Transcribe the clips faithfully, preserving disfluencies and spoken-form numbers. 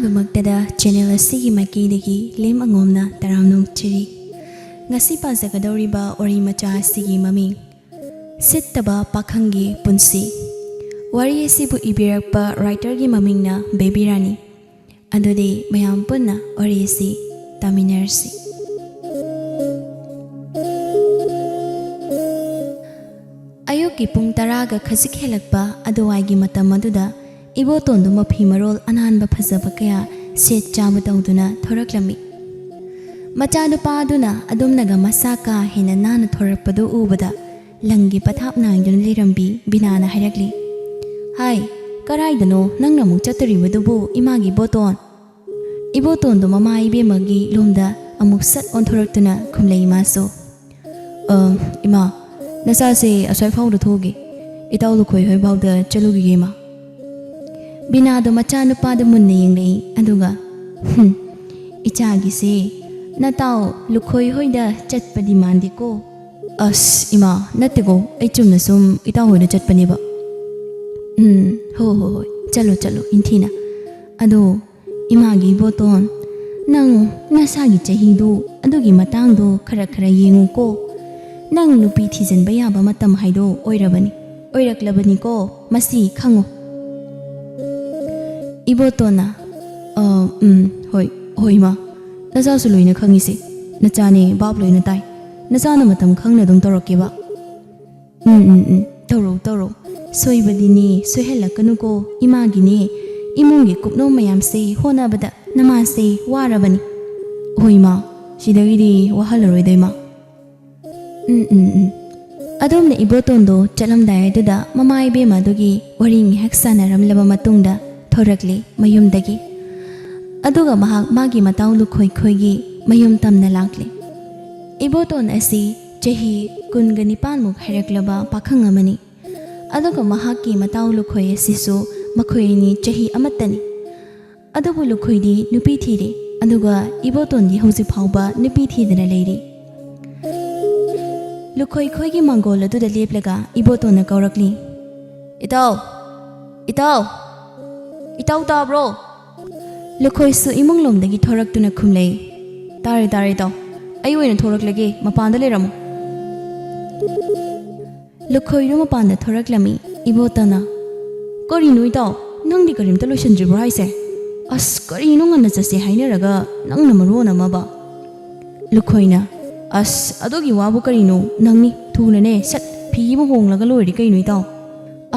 ꯑꯍꯥꯟꯕꯃꯛꯇꯗ channel ꯑꯁꯤꯒꯤ ꯃꯥꯏꯀꯩꯗꯒꯤ ꯂꯦꯝ ꯑꯉꯣꯝꯅ ꯇꯔꯥꯝꯅ ꯑꯣꯛꯆꯔꯤ꯫ ꯉꯁꯤ ꯄꯥꯖꯒꯗꯧꯔꯤꯕ ꯋꯥꯔꯤ ꯃꯆꯥ ꯑꯁꯤꯒꯤ ꯃꯃꯤꯡ ꯁꯤꯠꯇꯕ ꯄꯥꯈꯪꯒꯤ ꯄꯨꯟꯁꯤ꯫ ꯋꯥꯔꯤ ꯑꯁꯤꯕꯨ ꯏꯕꯤꯔꯛꯄ ꯔꯥꯏꯇꯔꯒꯤ ꯃꯃꯤꯡꯅ ꯕꯦꯕꯤ ꯔꯥꯅꯤ꯫ ꯑꯗꯨꯗꯤ ꯃꯌꯥꯝ ꯄꯨꯟꯅ ꯋꯥꯔꯤ ꯑꯁꯤ ꯇꯥꯃꯤꯟꯅꯔꯁꯤ꯫ ꯑꯌꯨꯛꯀꯤ ꯄꯨꯡ ꯇꯔꯥꯒ ꯈꯖꯤꯛ ꯍꯦꯜꯂꯛꯄ ꯑꯗꯨꯋꯥꯏꯒꯤ ꯃꯇꯝ ꯑꯗꯨꯗ ꯏꯕꯣꯇꯣꯟꯗꯨ ꯃꯐꯤ ꯃꯔꯣꯜ ꯑꯅꯥꯟꯕ ꯐꯖꯕ ꯀꯌꯥ ꯁꯦꯠ ꯆꯥꯕ ꯇꯧꯗꯨꯅ ꯊꯣꯔꯛꯂꯝꯃꯤ꯫ ꯃꯆꯥꯅꯨꯄꯥ ꯑꯗꯨꯅ ꯑꯗꯨꯝꯅꯒ ꯃꯁꯥ ꯀꯥ ꯍꯦꯟꯅ ꯅꯥꯟꯅ ꯊꯣꯔꯛꯄꯗꯨ ꯎꯕꯗ ꯂꯪꯒꯤ ꯄꯊꯥꯞ ꯅꯥꯏꯗꯨꯅ ꯂꯩꯔꯝꯕꯤ ꯕꯤꯅꯥꯅ ꯍꯥꯏꯔꯛꯂꯤ, "ꯍꯥꯏ, ꯀꯔꯥꯏꯗꯅꯣ ꯅꯪꯅ ꯑꯃꯨꯛ ꯆꯠꯇꯣꯔꯤꯕꯗꯨꯕꯨ ꯏꯃꯥꯒꯤ ꯏꯕꯣꯇꯣꯟ?" ꯏꯕꯣꯇꯣꯟꯗꯣ ꯃꯃꯥ ꯏꯕꯦꯝꯃꯒꯤ ꯂꯣꯝꯗ ꯑꯃꯨꯛ ꯁꯠ ꯑꯣꯟꯊꯣꯔꯛꯇꯨꯅ ꯈꯨꯝꯂꯛꯏ ꯃꯥꯁꯨ꯫ "ꯑ, ꯏꯃꯥ, ꯅꯆꯥꯁꯦ ꯑꯁ꯭ꯋꯥꯏ ꯐꯥꯎꯗ ꯊꯣꯛꯎꯒꯦ꯫ ꯏꯇꯥꯎ ꯂꯨꯈꯣꯏ ꯍꯣꯏ ꯐꯥꯎꯗ ꯆꯠꯂꯨꯈꯤꯒꯦ, ꯏꯃꯥ꯫" ꯕꯤꯅꯥꯗꯣ ꯃꯆꯥꯅꯨꯄꯥꯗ ꯃꯨꯟꯅ ꯌꯦꯡꯂꯛꯏ, ꯑꯗꯨꯒ, "ꯍꯨꯝ, ꯏꯆꯥꯒꯤꯁꯦ ꯅꯇꯥꯎ ꯂꯨꯈꯣꯏ ꯍꯣꯏꯗ ꯆꯠꯄꯗꯤ ꯃꯥꯟꯗꯦꯀꯣ?" "ꯑꯁ, ꯏꯃꯥ, ꯅꯠꯇꯦꯀꯣ, ꯑꯩ ꯆꯨꯝꯅ ꯁꯨꯝ ꯏꯇꯥꯎ ꯍꯣꯏꯗ ꯆꯠꯄꯅꯦꯕ꯫" "ꯎꯝ, ꯍꯣ, ꯍꯣ, ꯍꯣꯏ, ꯆꯠꯂꯣ, ꯆꯠꯂꯣ, ꯏꯟꯊꯤꯅ꯫ ꯑꯗꯣ, ꯏꯃꯥꯒꯤ ꯏꯕꯣꯇꯣꯟ, ꯅꯪ ꯅꯁꯥꯒꯤ ꯆꯍꯤꯗꯨ ꯑꯗꯨꯒꯤ ꯃꯇꯥꯡꯗꯣ ꯈꯔ ꯈꯔ ꯌꯦꯡꯉꯨꯀꯣ꯫ ꯅꯪ ꯅꯨꯄꯤ ꯊꯤꯖꯤꯟꯕ ꯌꯥꯕ ꯃꯇꯝ ꯍꯥꯏꯗꯣ ꯑꯣꯏꯔꯕꯅꯤ, ꯑꯣꯏꯔꯛꯂꯕꯅꯤꯀꯣ, ꯃꯁꯤ ꯈꯪꯉꯨ꯫" ꯏꯕꯣꯇꯣꯟꯅ, "ꯑ, ꯎꯝ, ꯍꯣꯏ, ꯍꯣꯏ, ꯏꯃꯥ, ꯅꯆꯥꯁꯨ ꯂꯣꯏꯅ ꯈꯪꯉꯤꯁꯦ꯫ ꯅꯆꯥꯅꯦ, ꯚꯥꯞ ꯂꯣꯏꯅ ꯇꯥꯏ꯫ ꯅꯆꯥꯅ ꯃꯇꯝ ꯈꯪꯅ ꯑꯗꯨꯝ ꯇꯧꯔꯛꯀꯦꯕ꯫" "ꯎꯝ, ꯎꯝ, ꯎꯝ, ꯇꯧꯔꯣ, ꯇꯧꯔꯣ꯫ ꯁꯣꯏꯕꯗꯤꯅꯦ, ꯁꯣꯏꯍꯜꯂꯛꯀꯅꯨꯀꯣ, ꯏꯃꯥꯒꯤꯅꯦ꯫ ꯏꯃꯨꯡꯒꯤ ꯀꯨꯞꯅꯣꯝ ꯃꯌꯥꯝꯁꯦ ꯍꯣꯠꯅꯕꯗ ꯅꯃꯥꯁꯦ ꯋꯥꯔꯕꯅꯤ꯫" "ꯍꯣꯏ, ꯏꯃꯥ, ꯁꯤꯗꯒꯤꯗꯤ ꯋꯥꯍꯜꯂꯔꯣꯏꯗ, ꯏꯃꯥ꯫" ꯎꯝ, ꯎꯝ, ꯎꯝ꯫ ꯑꯗꯣꯝꯅ ꯏꯕꯣꯇꯣꯟꯗꯣ ꯆꯠꯂꯝꯗꯥꯏ ꯑꯗꯨꯗ ꯃꯃꯥ ꯏꯕꯦꯝꯃ ꯑꯗꯨꯒꯤ ꯋꯥꯔꯤ ꯉꯥꯏꯍꯥꯛ ꯁꯥꯟꯅꯔꯝꯂꯕ ꯃꯇꯨꯡꯗ ꯊꯣꯔꯛꯂꯤ ꯃꯌꯨꯝꯗꯒꯤ꯫ ꯑꯗꯨꯒ ꯃꯍꯥꯛ ꯃꯥꯒꯤ ꯃꯇꯥꯎ ꯂꯨꯈꯣꯏ ꯈꯣꯏꯒꯤ ꯃꯌꯨꯝ ꯇꯝꯅ ꯂꯥꯛꯂꯤ꯫ ꯏꯕꯣꯇꯣꯟ ꯑꯁꯤ ꯆꯍꯤ ꯀꯨꯟꯒ ꯅꯤꯄꯥꯟꯃꯨꯛ ꯍꯥꯏꯔꯛꯂꯕ ꯄꯥꯈꯪ ꯑꯃꯅꯤ꯫ ꯑꯗꯨꯒ ꯃꯍꯥꯛꯀꯤ ꯃꯇꯥꯎ ꯂꯨꯈꯣꯏ ꯑꯁꯤꯁꯨ ꯃꯈꯣꯏ ꯑꯅꯤ ꯆꯍꯤ ꯑꯃꯠꯇꯅꯤ꯫ ꯑꯗꯨꯕꯨ ꯂꯨꯈꯣꯏꯗꯤ ꯅꯨꯄꯤ ꯊꯤꯔꯦ, ꯑꯗꯨꯒ ꯏꯕꯣꯇꯣꯟꯗꯤ ꯍꯧꯖꯤꯛ ꯐꯥꯎꯕ ꯅꯨꯄꯤ ꯊꯤꯗꯅ ꯂꯩꯔꯤ꯫ ꯂꯨꯈꯣꯏ ꯈꯣꯏꯒꯤ ꯃꯥꯡꯒꯣꯜ ꯑꯗꯨꯗ ꯂꯦꯞꯂꯒ ꯏꯕꯣꯇꯣꯟꯅ ꯀꯧꯔꯛꯂꯤ, "ꯏꯇꯥꯎ! ꯏꯇꯥꯎ! ꯏꯇꯥꯎ ꯇꯥꯕ꯭ꯔꯣ?" ꯂꯨꯈꯣꯏꯁꯨ ꯏꯃꯨꯡ ꯂꯣꯝꯗꯒꯤ ꯊꯣꯔꯛꯇꯨꯅ ꯈꯨꯝꯂꯛꯏ, "ꯇꯥꯔꯦ, ꯇꯥꯔꯦ, ꯏꯇꯥꯎ꯫ ꯑꯩ ꯑꯣꯏꯅ ꯊꯣꯔꯛꯂꯒꯦ, ꯃꯄꯥꯟꯗ ꯂꯩꯔꯝꯃꯨ꯫" ꯂꯨꯈꯣꯏꯗꯨ ꯃꯄꯥꯟꯗ ꯊꯣꯔꯛꯂꯝꯃꯤ꯫ ꯏꯕꯣꯇꯣꯟꯅ, "ꯀꯔꯤꯅꯣ ꯏꯇꯥꯎ, ꯅꯪꯗꯤ ꯀꯔꯤꯝꯇ ꯂꯣꯏꯁꯤꯟꯗ꯭ꯔꯤꯕ꯭ꯔꯣ ꯍꯥꯏꯁꯦ? ꯑꯁ, ꯀꯔꯤꯅꯣ ꯉꯟꯅ ꯆꯠꯁꯦ ꯍꯥꯏꯅꯔꯒ ꯅꯪꯅ ꯃꯔꯣꯟ ꯑꯃꯕ?" ꯂꯨꯈꯣꯏꯅ, "ꯑꯁ, ꯑꯗꯨꯒꯤ ꯋꯥꯕꯨ ꯀꯔꯤꯅꯣ? ꯅꯪꯅꯤ, ꯊꯨꯅꯅꯦ, ꯁꯠ, ꯐꯤ ꯑꯃ ꯍꯣꯡꯂꯒ ꯂꯣꯏꯔꯦ ꯀꯩꯅꯣ ꯏꯇꯥꯎ꯫"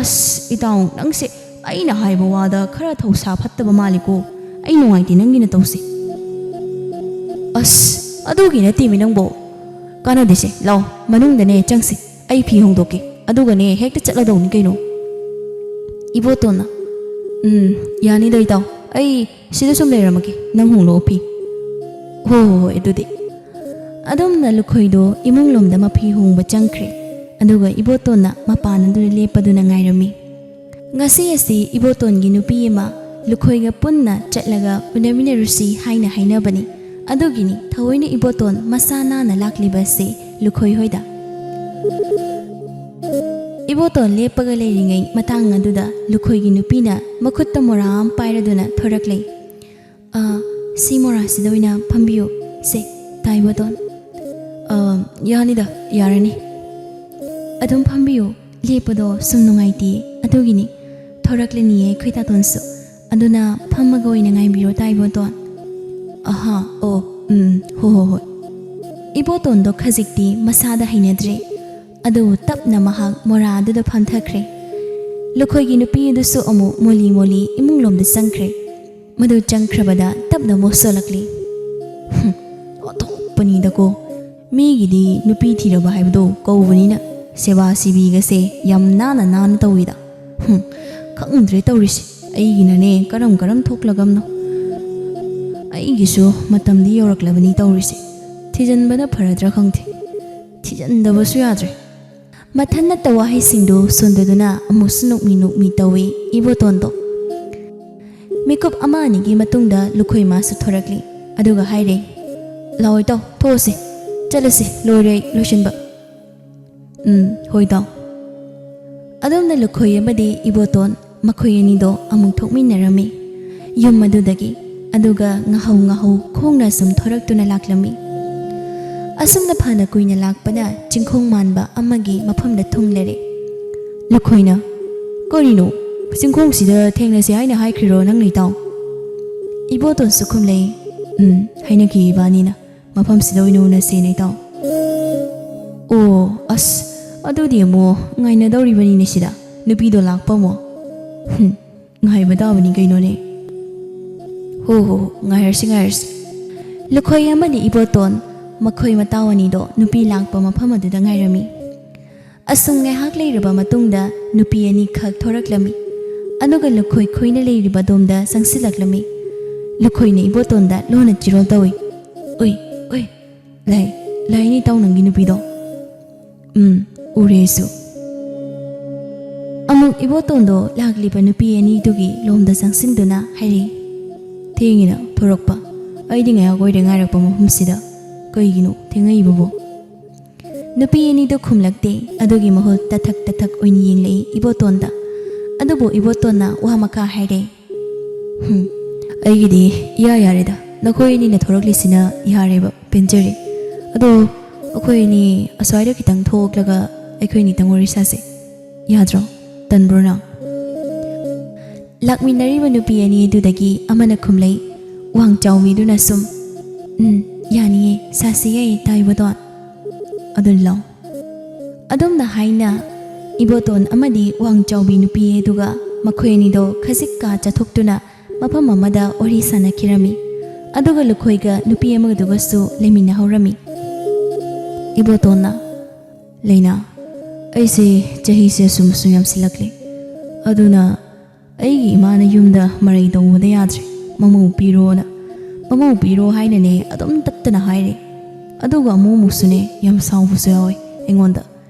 "ꯑꯁ, ꯏꯇꯥꯎ, ꯅꯪꯁꯦ ꯑꯩꯅ ꯍꯥꯏꯕ ꯋꯥꯗ ꯈꯔ ꯊꯧꯁꯥ ꯐꯠꯇꯕ ꯃꯥꯜꯂꯤꯀꯣ꯫ ꯑꯩ ꯅꯨꯡꯉꯥꯏꯇꯦ ꯅꯪꯒꯤ ꯅꯇꯧꯁꯦ꯫" "ꯑꯁ, ꯑꯗꯨꯒꯤ ꯅꯠꯇꯦꯃꯤ ꯅꯪꯕꯣ꯫ ꯀꯥꯟꯅꯗꯦꯁꯦ, ꯂꯥꯎ, ꯃꯅꯨꯡꯗꯅꯦ ꯆꯪꯁꯤ꯫ ꯑꯩ ꯐꯤ ꯍꯣꯡꯗꯣꯛꯀꯦ, ꯑꯗꯨꯒꯅꯦ ꯍꯦꯛꯇ ꯆꯠꯂꯗꯧꯅꯤ ꯀꯩꯅꯣ꯫" ꯏꯕꯣꯇꯣꯟꯅ, "ꯎꯝ, ꯌꯥꯅꯤꯗ ꯏꯇꯥꯎ, ꯑꯩ ꯁꯤꯗ ꯁꯨꯝ ꯂꯩꯔꯝꯃꯒꯦ, ꯅꯪ ꯍꯣꯡꯂꯛꯑꯣ ꯐꯤ꯫" "ꯍꯣ, ꯍꯣ, ꯍꯣꯏ, ꯑꯗꯨꯗꯤ꯫" ꯑꯗꯨꯝꯅ ꯂꯨꯈꯣꯏꯗꯣ ꯏꯃꯨꯡ ꯂꯣꯝꯗ ꯃꯐꯤ ꯍꯣꯡꯕ ꯆꯪꯈ꯭ꯔꯦ꯫ ꯑꯗꯨꯒ ꯏꯕꯣꯇꯣꯟꯅ ꯃꯄꯥꯟ ꯑꯗꯨꯗ ꯂꯦꯞꯄꯗꯨꯅ ꯉꯥꯏꯔꯝꯃꯤ꯫ ꯉꯁꯤ ꯑꯁꯤ ꯏꯕꯣꯇꯣꯟꯒꯤ ꯅꯨꯄꯤ ꯑꯃ ꯂꯨꯈꯣꯏꯒ ꯄꯨꯟꯅ ꯆꯠꯂꯒ ꯎꯅꯃꯤꯟꯅꯔꯨꯁꯤ ꯍꯥꯏꯅ ꯍꯥꯏꯅꯕꯅꯤ꯫ ꯑꯗꯨꯒꯤꯅꯤ ꯊꯑꯣꯏꯅ ꯏꯕꯣꯇꯣꯟ ꯃꯁꯥ ꯅꯥꯟꯅ ꯂꯥꯛꯂꯤꯕ ꯑꯁꯤ ꯂꯨꯈꯣꯏ ꯍꯣꯏꯗ꯫ ꯏꯕꯣꯇꯣꯟ ꯂꯦꯞꯄꯒ ꯂꯩꯔꯤꯉꯩ ꯃꯇꯥꯡ ꯑꯗꯨꯗ ꯂꯨꯈꯣꯏꯒꯤ ꯅꯨꯄꯤꯅ ꯃꯈꯨꯠꯇ ꯃꯣꯔꯥ ꯑꯃ ꯄꯥꯏꯔꯗꯨꯅ ꯊꯣꯔꯛꯂꯦ꯫ "ꯑ, ꯁꯤ ꯃꯣꯔꯥꯁꯤꯗ ꯑꯣꯏꯅ ꯐꯝꯕꯤꯌꯨ꯫ ꯁꯦ, ꯇꯥ ꯏꯕꯣꯇꯣꯟ꯫" "ꯑ, ꯌꯥꯅꯤꯗ, ꯌꯥꯔꯅꯤ꯫" "ꯑꯗꯨꯝ ꯐꯝꯕꯤꯌꯨ, ꯂꯦꯞꯄꯗꯣ ꯁꯨꯝ ꯅꯨꯡꯉꯥꯏꯇꯦ, ꯑꯗꯨꯒꯤꯅꯤ꯫ ꯊꯣꯔꯛꯂꯅꯤꯌꯦ ꯑꯩꯈꯣꯏ ꯇꯥꯇꯣꯟꯁꯨ, ꯑꯗꯨꯅ ꯐꯝꯃꯒ ꯑꯣꯏꯅ ꯉꯥꯏꯕꯤꯔꯣ ꯇꯥ ꯏꯕꯣꯇꯣꯟ꯫" "ꯑꯍꯥ, ꯑꯣ, ꯎꯝ, ꯍꯣ, ꯍꯣ, ꯍꯣꯏ꯫" ꯏꯕꯣꯇꯣꯟꯗꯣ ꯈꯖꯤꯛꯇꯤ ꯃꯁꯥꯗ ꯍꯩꯅꯗ꯭ꯔꯦ, ꯑꯗꯨꯕꯨ ꯇꯞꯅ ꯃꯍꯥꯛ ꯃꯣꯔꯥ ꯑꯗꯨꯗ ꯐꯝꯊꯈ꯭ꯔꯦ꯫ ꯂꯨꯈꯣꯏꯒꯤ ꯅꯨꯄꯤ ꯑꯗꯨꯁꯨ ꯑꯃꯨꯛ ꯃꯣꯂꯤ ꯃꯣꯂꯤ ꯏꯃꯨꯡꯂꯣꯝꯗ ꯆꯪꯈ꯭ꯔꯦ꯫ ꯃꯗꯨ ꯆꯪꯈ꯭ꯔꯕꯗ ꯇꯞꯅ ꯃꯣꯠꯁꯣꯜꯂꯛꯂꯤ꯫ "ꯍꯨꯝ, ꯑꯣꯟꯊꯣꯛꯄꯅꯤꯗꯀꯣ꯫ ꯃꯤꯒꯤꯗꯤ ꯅꯨꯄꯤ ꯊꯤꯔꯕ ꯍꯥꯏꯕꯗꯣ ꯀꯧꯕꯅꯤꯅ ꯁꯦꯕꯥ ꯁꯤꯕꯤꯒꯁꯦ ꯌꯥꯝ ꯅꯥꯟꯅ ꯅꯥꯟꯅ ꯇꯧꯏꯗ꯫ ꯍꯨꯝ, ꯈꯪꯗ꯭ꯔꯦ ꯇꯧꯔꯤꯁꯦ꯫ ꯑꯩꯒꯤꯅꯅꯦ ꯀꯔꯝ ꯀꯔꯝ ꯊꯣꯛꯂꯒꯝꯅꯣ꯫ ꯑꯩꯒꯤꯁꯨ ꯃꯇꯝꯗꯤ ꯌꯧꯔꯛꯂꯕꯅꯤ ꯇꯧꯔꯤꯁꯦ꯫ ꯊꯤꯖꯤꯟꯕꯅ ꯐꯔꯗ꯭ꯔꯥ ꯈꯪꯗꯦ꯫ ꯊꯤꯖꯤꯟꯗꯕꯁꯨ ꯌꯥꯗ꯭ꯔꯦ꯫" ꯃꯊꯟꯅꯠꯇ ꯋꯥꯍꯩꯁꯤꯡꯗꯨ ꯁꯣꯟꯗꯗꯨꯅ ꯑꯃꯨꯛꯁꯨ ꯅꯣꯛꯃꯤ ꯅꯣꯛꯃꯤ ꯇꯧꯏ ꯏꯕꯣꯇꯣꯟꯗꯣ꯫ ꯃꯤꯀꯨꯞ ꯑꯃ ꯑꯅꯤꯒꯤ ꯃꯇꯨꯡꯗ ꯂꯨꯈꯣꯏ ꯃꯥꯁꯨ ꯊꯣꯔꯛꯂꯤ꯫ ꯑꯗꯨꯒ ꯍꯥꯏꯔꯦ, "ꯂꯥꯛꯑꯣ ꯏꯇꯥꯎ, ꯊꯣꯛꯑꯁꯤ꯫ ꯆꯠꯂꯁꯤ, ꯂꯣꯏꯔꯦ ꯑꯩ ꯂꯣꯏꯁꯤꯟꯕ꯫" "ꯎꯝ, ꯍꯣꯏ ꯏꯇꯥꯎ꯫" ꯑꯗꯣꯝꯗ ꯂꯨꯈꯣꯏ ꯑꯃꯗꯤ ꯏꯕꯣꯇꯣꯟ ꯃꯈꯣꯏ ꯑꯅꯤꯗꯣ ꯑꯃꯨꯛ ꯊꯣꯛꯃꯤꯟꯅꯔꯝꯃꯤ꯫ ꯌꯨꯝ ꯑꯗꯨꯗꯒꯤ ꯑꯗꯨꯒ ꯉꯥꯍꯧ ꯉꯥꯍꯧ ꯈꯣꯡꯅ ꯁꯨꯝ ꯊꯣꯔꯛꯇꯨꯅ ꯂꯥꯛꯂꯝꯃꯤ꯫ ꯑꯁꯨꯝꯅ ꯐꯅ ꯀꯨꯏꯅ ꯂꯥꯛꯄꯅ ꯆꯤꯡꯈꯣꯡ ꯃꯥꯟꯕ ꯑꯃꯒꯤ ꯃꯐꯝꯗ ꯊꯨꯡꯂꯔꯦ꯫ ꯂꯨꯈꯣꯏꯅ, "ꯀꯔꯤꯅꯣ? ꯆꯤꯡꯈꯣꯡꯁꯤꯗ ꯊꯦꯡꯅꯁꯦ ꯍꯥꯏꯅ ꯍꯥꯏꯈ꯭ꯔꯤꯔꯣ ꯅꯪ ꯅꯩꯇꯥꯎ?" ꯏꯕꯣꯇꯣꯟꯁꯨ ꯈꯨꯝꯂꯛꯏ, "ꯎꯝ, ꯍꯥꯏꯅꯈꯤ ꯏꯕꯥꯅꯤꯅ꯫ ꯃꯐꯝꯁꯤꯗ ꯑꯣꯏꯅ ꯎꯅꯁꯦ ꯅꯩꯇꯥꯎ꯫" "ꯑꯣ, ꯑꯁ, ꯑꯗꯨꯗꯤ ꯑꯃꯨꯛ ꯉꯥꯏꯅꯗꯧꯔꯤꯕꯅꯤꯅꯦ ꯁꯤꯗ, ꯅꯨꯄꯤꯗꯣ ꯂꯥꯛꯄ ꯑꯃꯨꯛ꯫" "ꯍꯨꯝ, ꯉꯥꯏꯕ ꯇꯥꯕꯅꯤ ꯀꯩꯅꯣꯅꯦ꯫" "ꯍꯣ ꯍꯣ, ꯉꯥꯏꯔꯁꯤ ꯉꯥꯏꯔꯁꯤ꯫" ꯂꯨꯈꯣꯏ ꯑꯃꯗꯤ ꯏꯕꯣꯇꯣꯟ, ꯃꯈꯣꯏ ꯃꯇꯥꯎ ꯑꯅꯤꯗꯣ ꯅꯨꯄꯤ ꯂꯥꯛꯄ ꯃꯐꯝ ꯑꯗꯨꯗ ꯉꯥꯏꯔꯝꯃꯤ꯫ ꯑꯁꯨꯝ ꯉꯥꯏꯍꯥꯛ ꯂꯩꯔꯕ ꯃꯇꯨꯡꯗ ꯅꯨꯄꯤ ꯑꯅꯤꯈꯛ ꯊꯣꯔꯛꯂꯝꯃꯤ꯫ ꯑꯗꯨꯒ ꯂꯨꯈꯣꯏ ꯈꯣꯏꯅ ꯂꯩꯔꯤꯕ ꯑꯗꯣꯝꯗ ꯆꯪꯁꯤꯜꯂꯛꯂꯝꯃꯤ꯫ ꯂꯨꯈꯣꯏꯅ ꯏꯕꯣꯇꯣꯟꯗ ꯂꯣꯟꯅ ꯆꯤꯔꯣꯜ ꯇꯧꯏ꯫ "ꯎꯏ, ꯎꯏ, ꯂꯥꯏ, ꯂꯥꯏꯅꯤ ꯇꯥꯎ ꯅꯪꯒꯤ ꯅꯨꯄꯤꯗꯣ꯫" "ꯎꯝ, ꯎꯔꯦ ꯑꯩꯁꯨ꯫" ꯑꯃꯨꯛ ꯏꯕꯣꯇꯣꯟꯗꯣ ꯂꯥꯛꯂꯤꯕ ꯅꯨꯄꯤ ꯑꯅꯤꯗꯨꯒꯤ ꯂꯣꯝꯗ ꯆꯪꯁꯤꯟꯗꯨꯅ ꯍꯥꯏꯔꯤ, "ꯊꯦꯡꯉꯤꯅ ꯊꯣꯔꯛꯄ꯫ ꯑꯩꯗꯤ ꯉꯥꯏꯍꯥꯛ ꯑꯣꯏꯔꯦ ꯉꯥꯏꯔꯛꯄ ꯃꯐꯝꯁꯤꯗ꯫ ꯀꯩꯒꯤꯅꯣ ꯊꯦꯡꯉꯛꯏꯕꯕꯣ?" ꯅꯨꯄꯤ ꯑꯅꯤꯗꯨ ꯈꯨꯝꯂꯛꯇꯦ꯫ ꯑꯗꯨꯒꯤ ꯃꯍꯨꯠ ꯇꯊꯛ ꯇꯊꯛ ꯑꯣꯏꯅ ꯌꯦꯡꯂꯛꯏ ꯏꯕꯣꯇꯣꯟꯗ꯫ ꯑꯗꯨꯕꯨ ꯏꯕꯣꯇꯣꯟꯅ ꯋꯥ ꯃꯈꯥ ꯍꯥꯏꯔꯦ, "ꯍꯨꯝ, ꯑꯩꯒꯤꯗꯤ ꯏꯌꯥ ꯌꯥꯔꯦꯗ꯫ ꯅꯈꯣꯏ ꯑꯅꯤꯅ ꯊꯣꯔꯛꯂꯤꯁꯤꯅ ꯌꯥꯔꯦꯕ, ꯄꯦꯟꯖꯔꯦ꯫ ꯑꯗꯣ ꯑꯩꯈꯣꯏ ꯑꯅꯤ ꯑꯁ꯭ꯋꯥꯏꯗ ꯈꯤꯇꯪ ꯊꯣꯛꯂꯒ ꯑꯩꯈꯣꯏ ꯑꯅꯤꯇꯪ ꯋꯥꯔꯤ ꯁꯥꯁꯦ꯫ ꯌꯥꯗ꯭ꯔꯣ? ꯇꯟꯕ꯭ꯔꯣ ꯅꯪ?" ꯂꯥꯛꯃꯤꯟꯅꯔꯤꯕ ꯅꯨꯄꯤ ꯑꯅꯤ ꯑꯗꯨꯗꯒꯤ ꯑꯃꯅ ꯈꯨꯝꯂꯩ꯫ ꯋꯥꯡ ꯆꯥꯎꯃꯤꯗꯨꯅ ꯁꯨꯝ, "ꯎꯝ, ꯌꯥꯅꯤꯌꯦ, ꯁꯥꯁꯤ ꯌꯥꯏꯌꯦ, ꯇꯥꯏꯕꯗꯣ꯫ ꯑꯗꯨ ꯂꯥꯎ꯫" ꯑꯗꯨꯝꯅ ꯍꯥꯏꯅ ꯏꯕꯣꯇꯣꯟ ꯑꯃꯗꯤ ꯋꯥꯡ ꯆꯥꯎꯕꯤ ꯅꯨꯄꯤ ꯑꯗꯨꯒ ꯃꯈꯣꯏ ꯑꯅꯤꯗꯣ ꯈꯖꯤꯛ ꯀꯥ ꯆꯠꯊꯣꯛꯇꯨꯅ ꯃꯐꯝ ꯑꯃꯗ ꯋꯥꯔꯤ ꯁꯥꯟꯅꯈꯤꯔꯝꯃꯤ꯫ ꯑꯗꯨꯒ ꯂꯨꯈꯣꯏꯒ ꯅꯨꯄꯤ ꯑꯃꯗꯨꯒꯁꯨ ꯂꯩꯃꯤꯟꯅꯍꯧꯔꯝꯃꯤ꯫ ꯏꯕꯣꯇꯣꯟꯅ, "ꯂꯩꯅꯥ, ꯑꯩꯁꯦ ꯆꯍꯤꯁꯦ ꯁꯨꯝ ꯁꯨꯝ ꯌꯥꯝꯁꯤꯜꯂꯛꯂꯦ꯫ ꯑꯗꯨꯅ ꯑꯩꯒꯤ ꯏꯃꯥꯅ ꯌꯨꯝꯗ ꯃꯔꯩ ꯇꯧꯕꯗ ꯌꯥꯗ꯭ꯔꯦ, ꯃꯃꯧ ꯄꯤꯔꯣꯅ꯫ ꯃꯃꯧ ꯄꯤꯔꯣ ꯍꯥꯏꯅꯅꯦ ꯑꯗꯨꯝ ꯇꯠꯇꯅ ꯍꯥꯏꯔꯦ꯫ ꯑꯗꯨꯒ ꯑꯃꯨꯛ ꯑꯃꯨꯛꯁꯨꯅꯦ ꯌꯥꯝ ꯁꯥꯎꯕꯁꯨ ꯌꯥꯎꯋꯦ ꯑꯩꯉꯣꯟꯗ꯫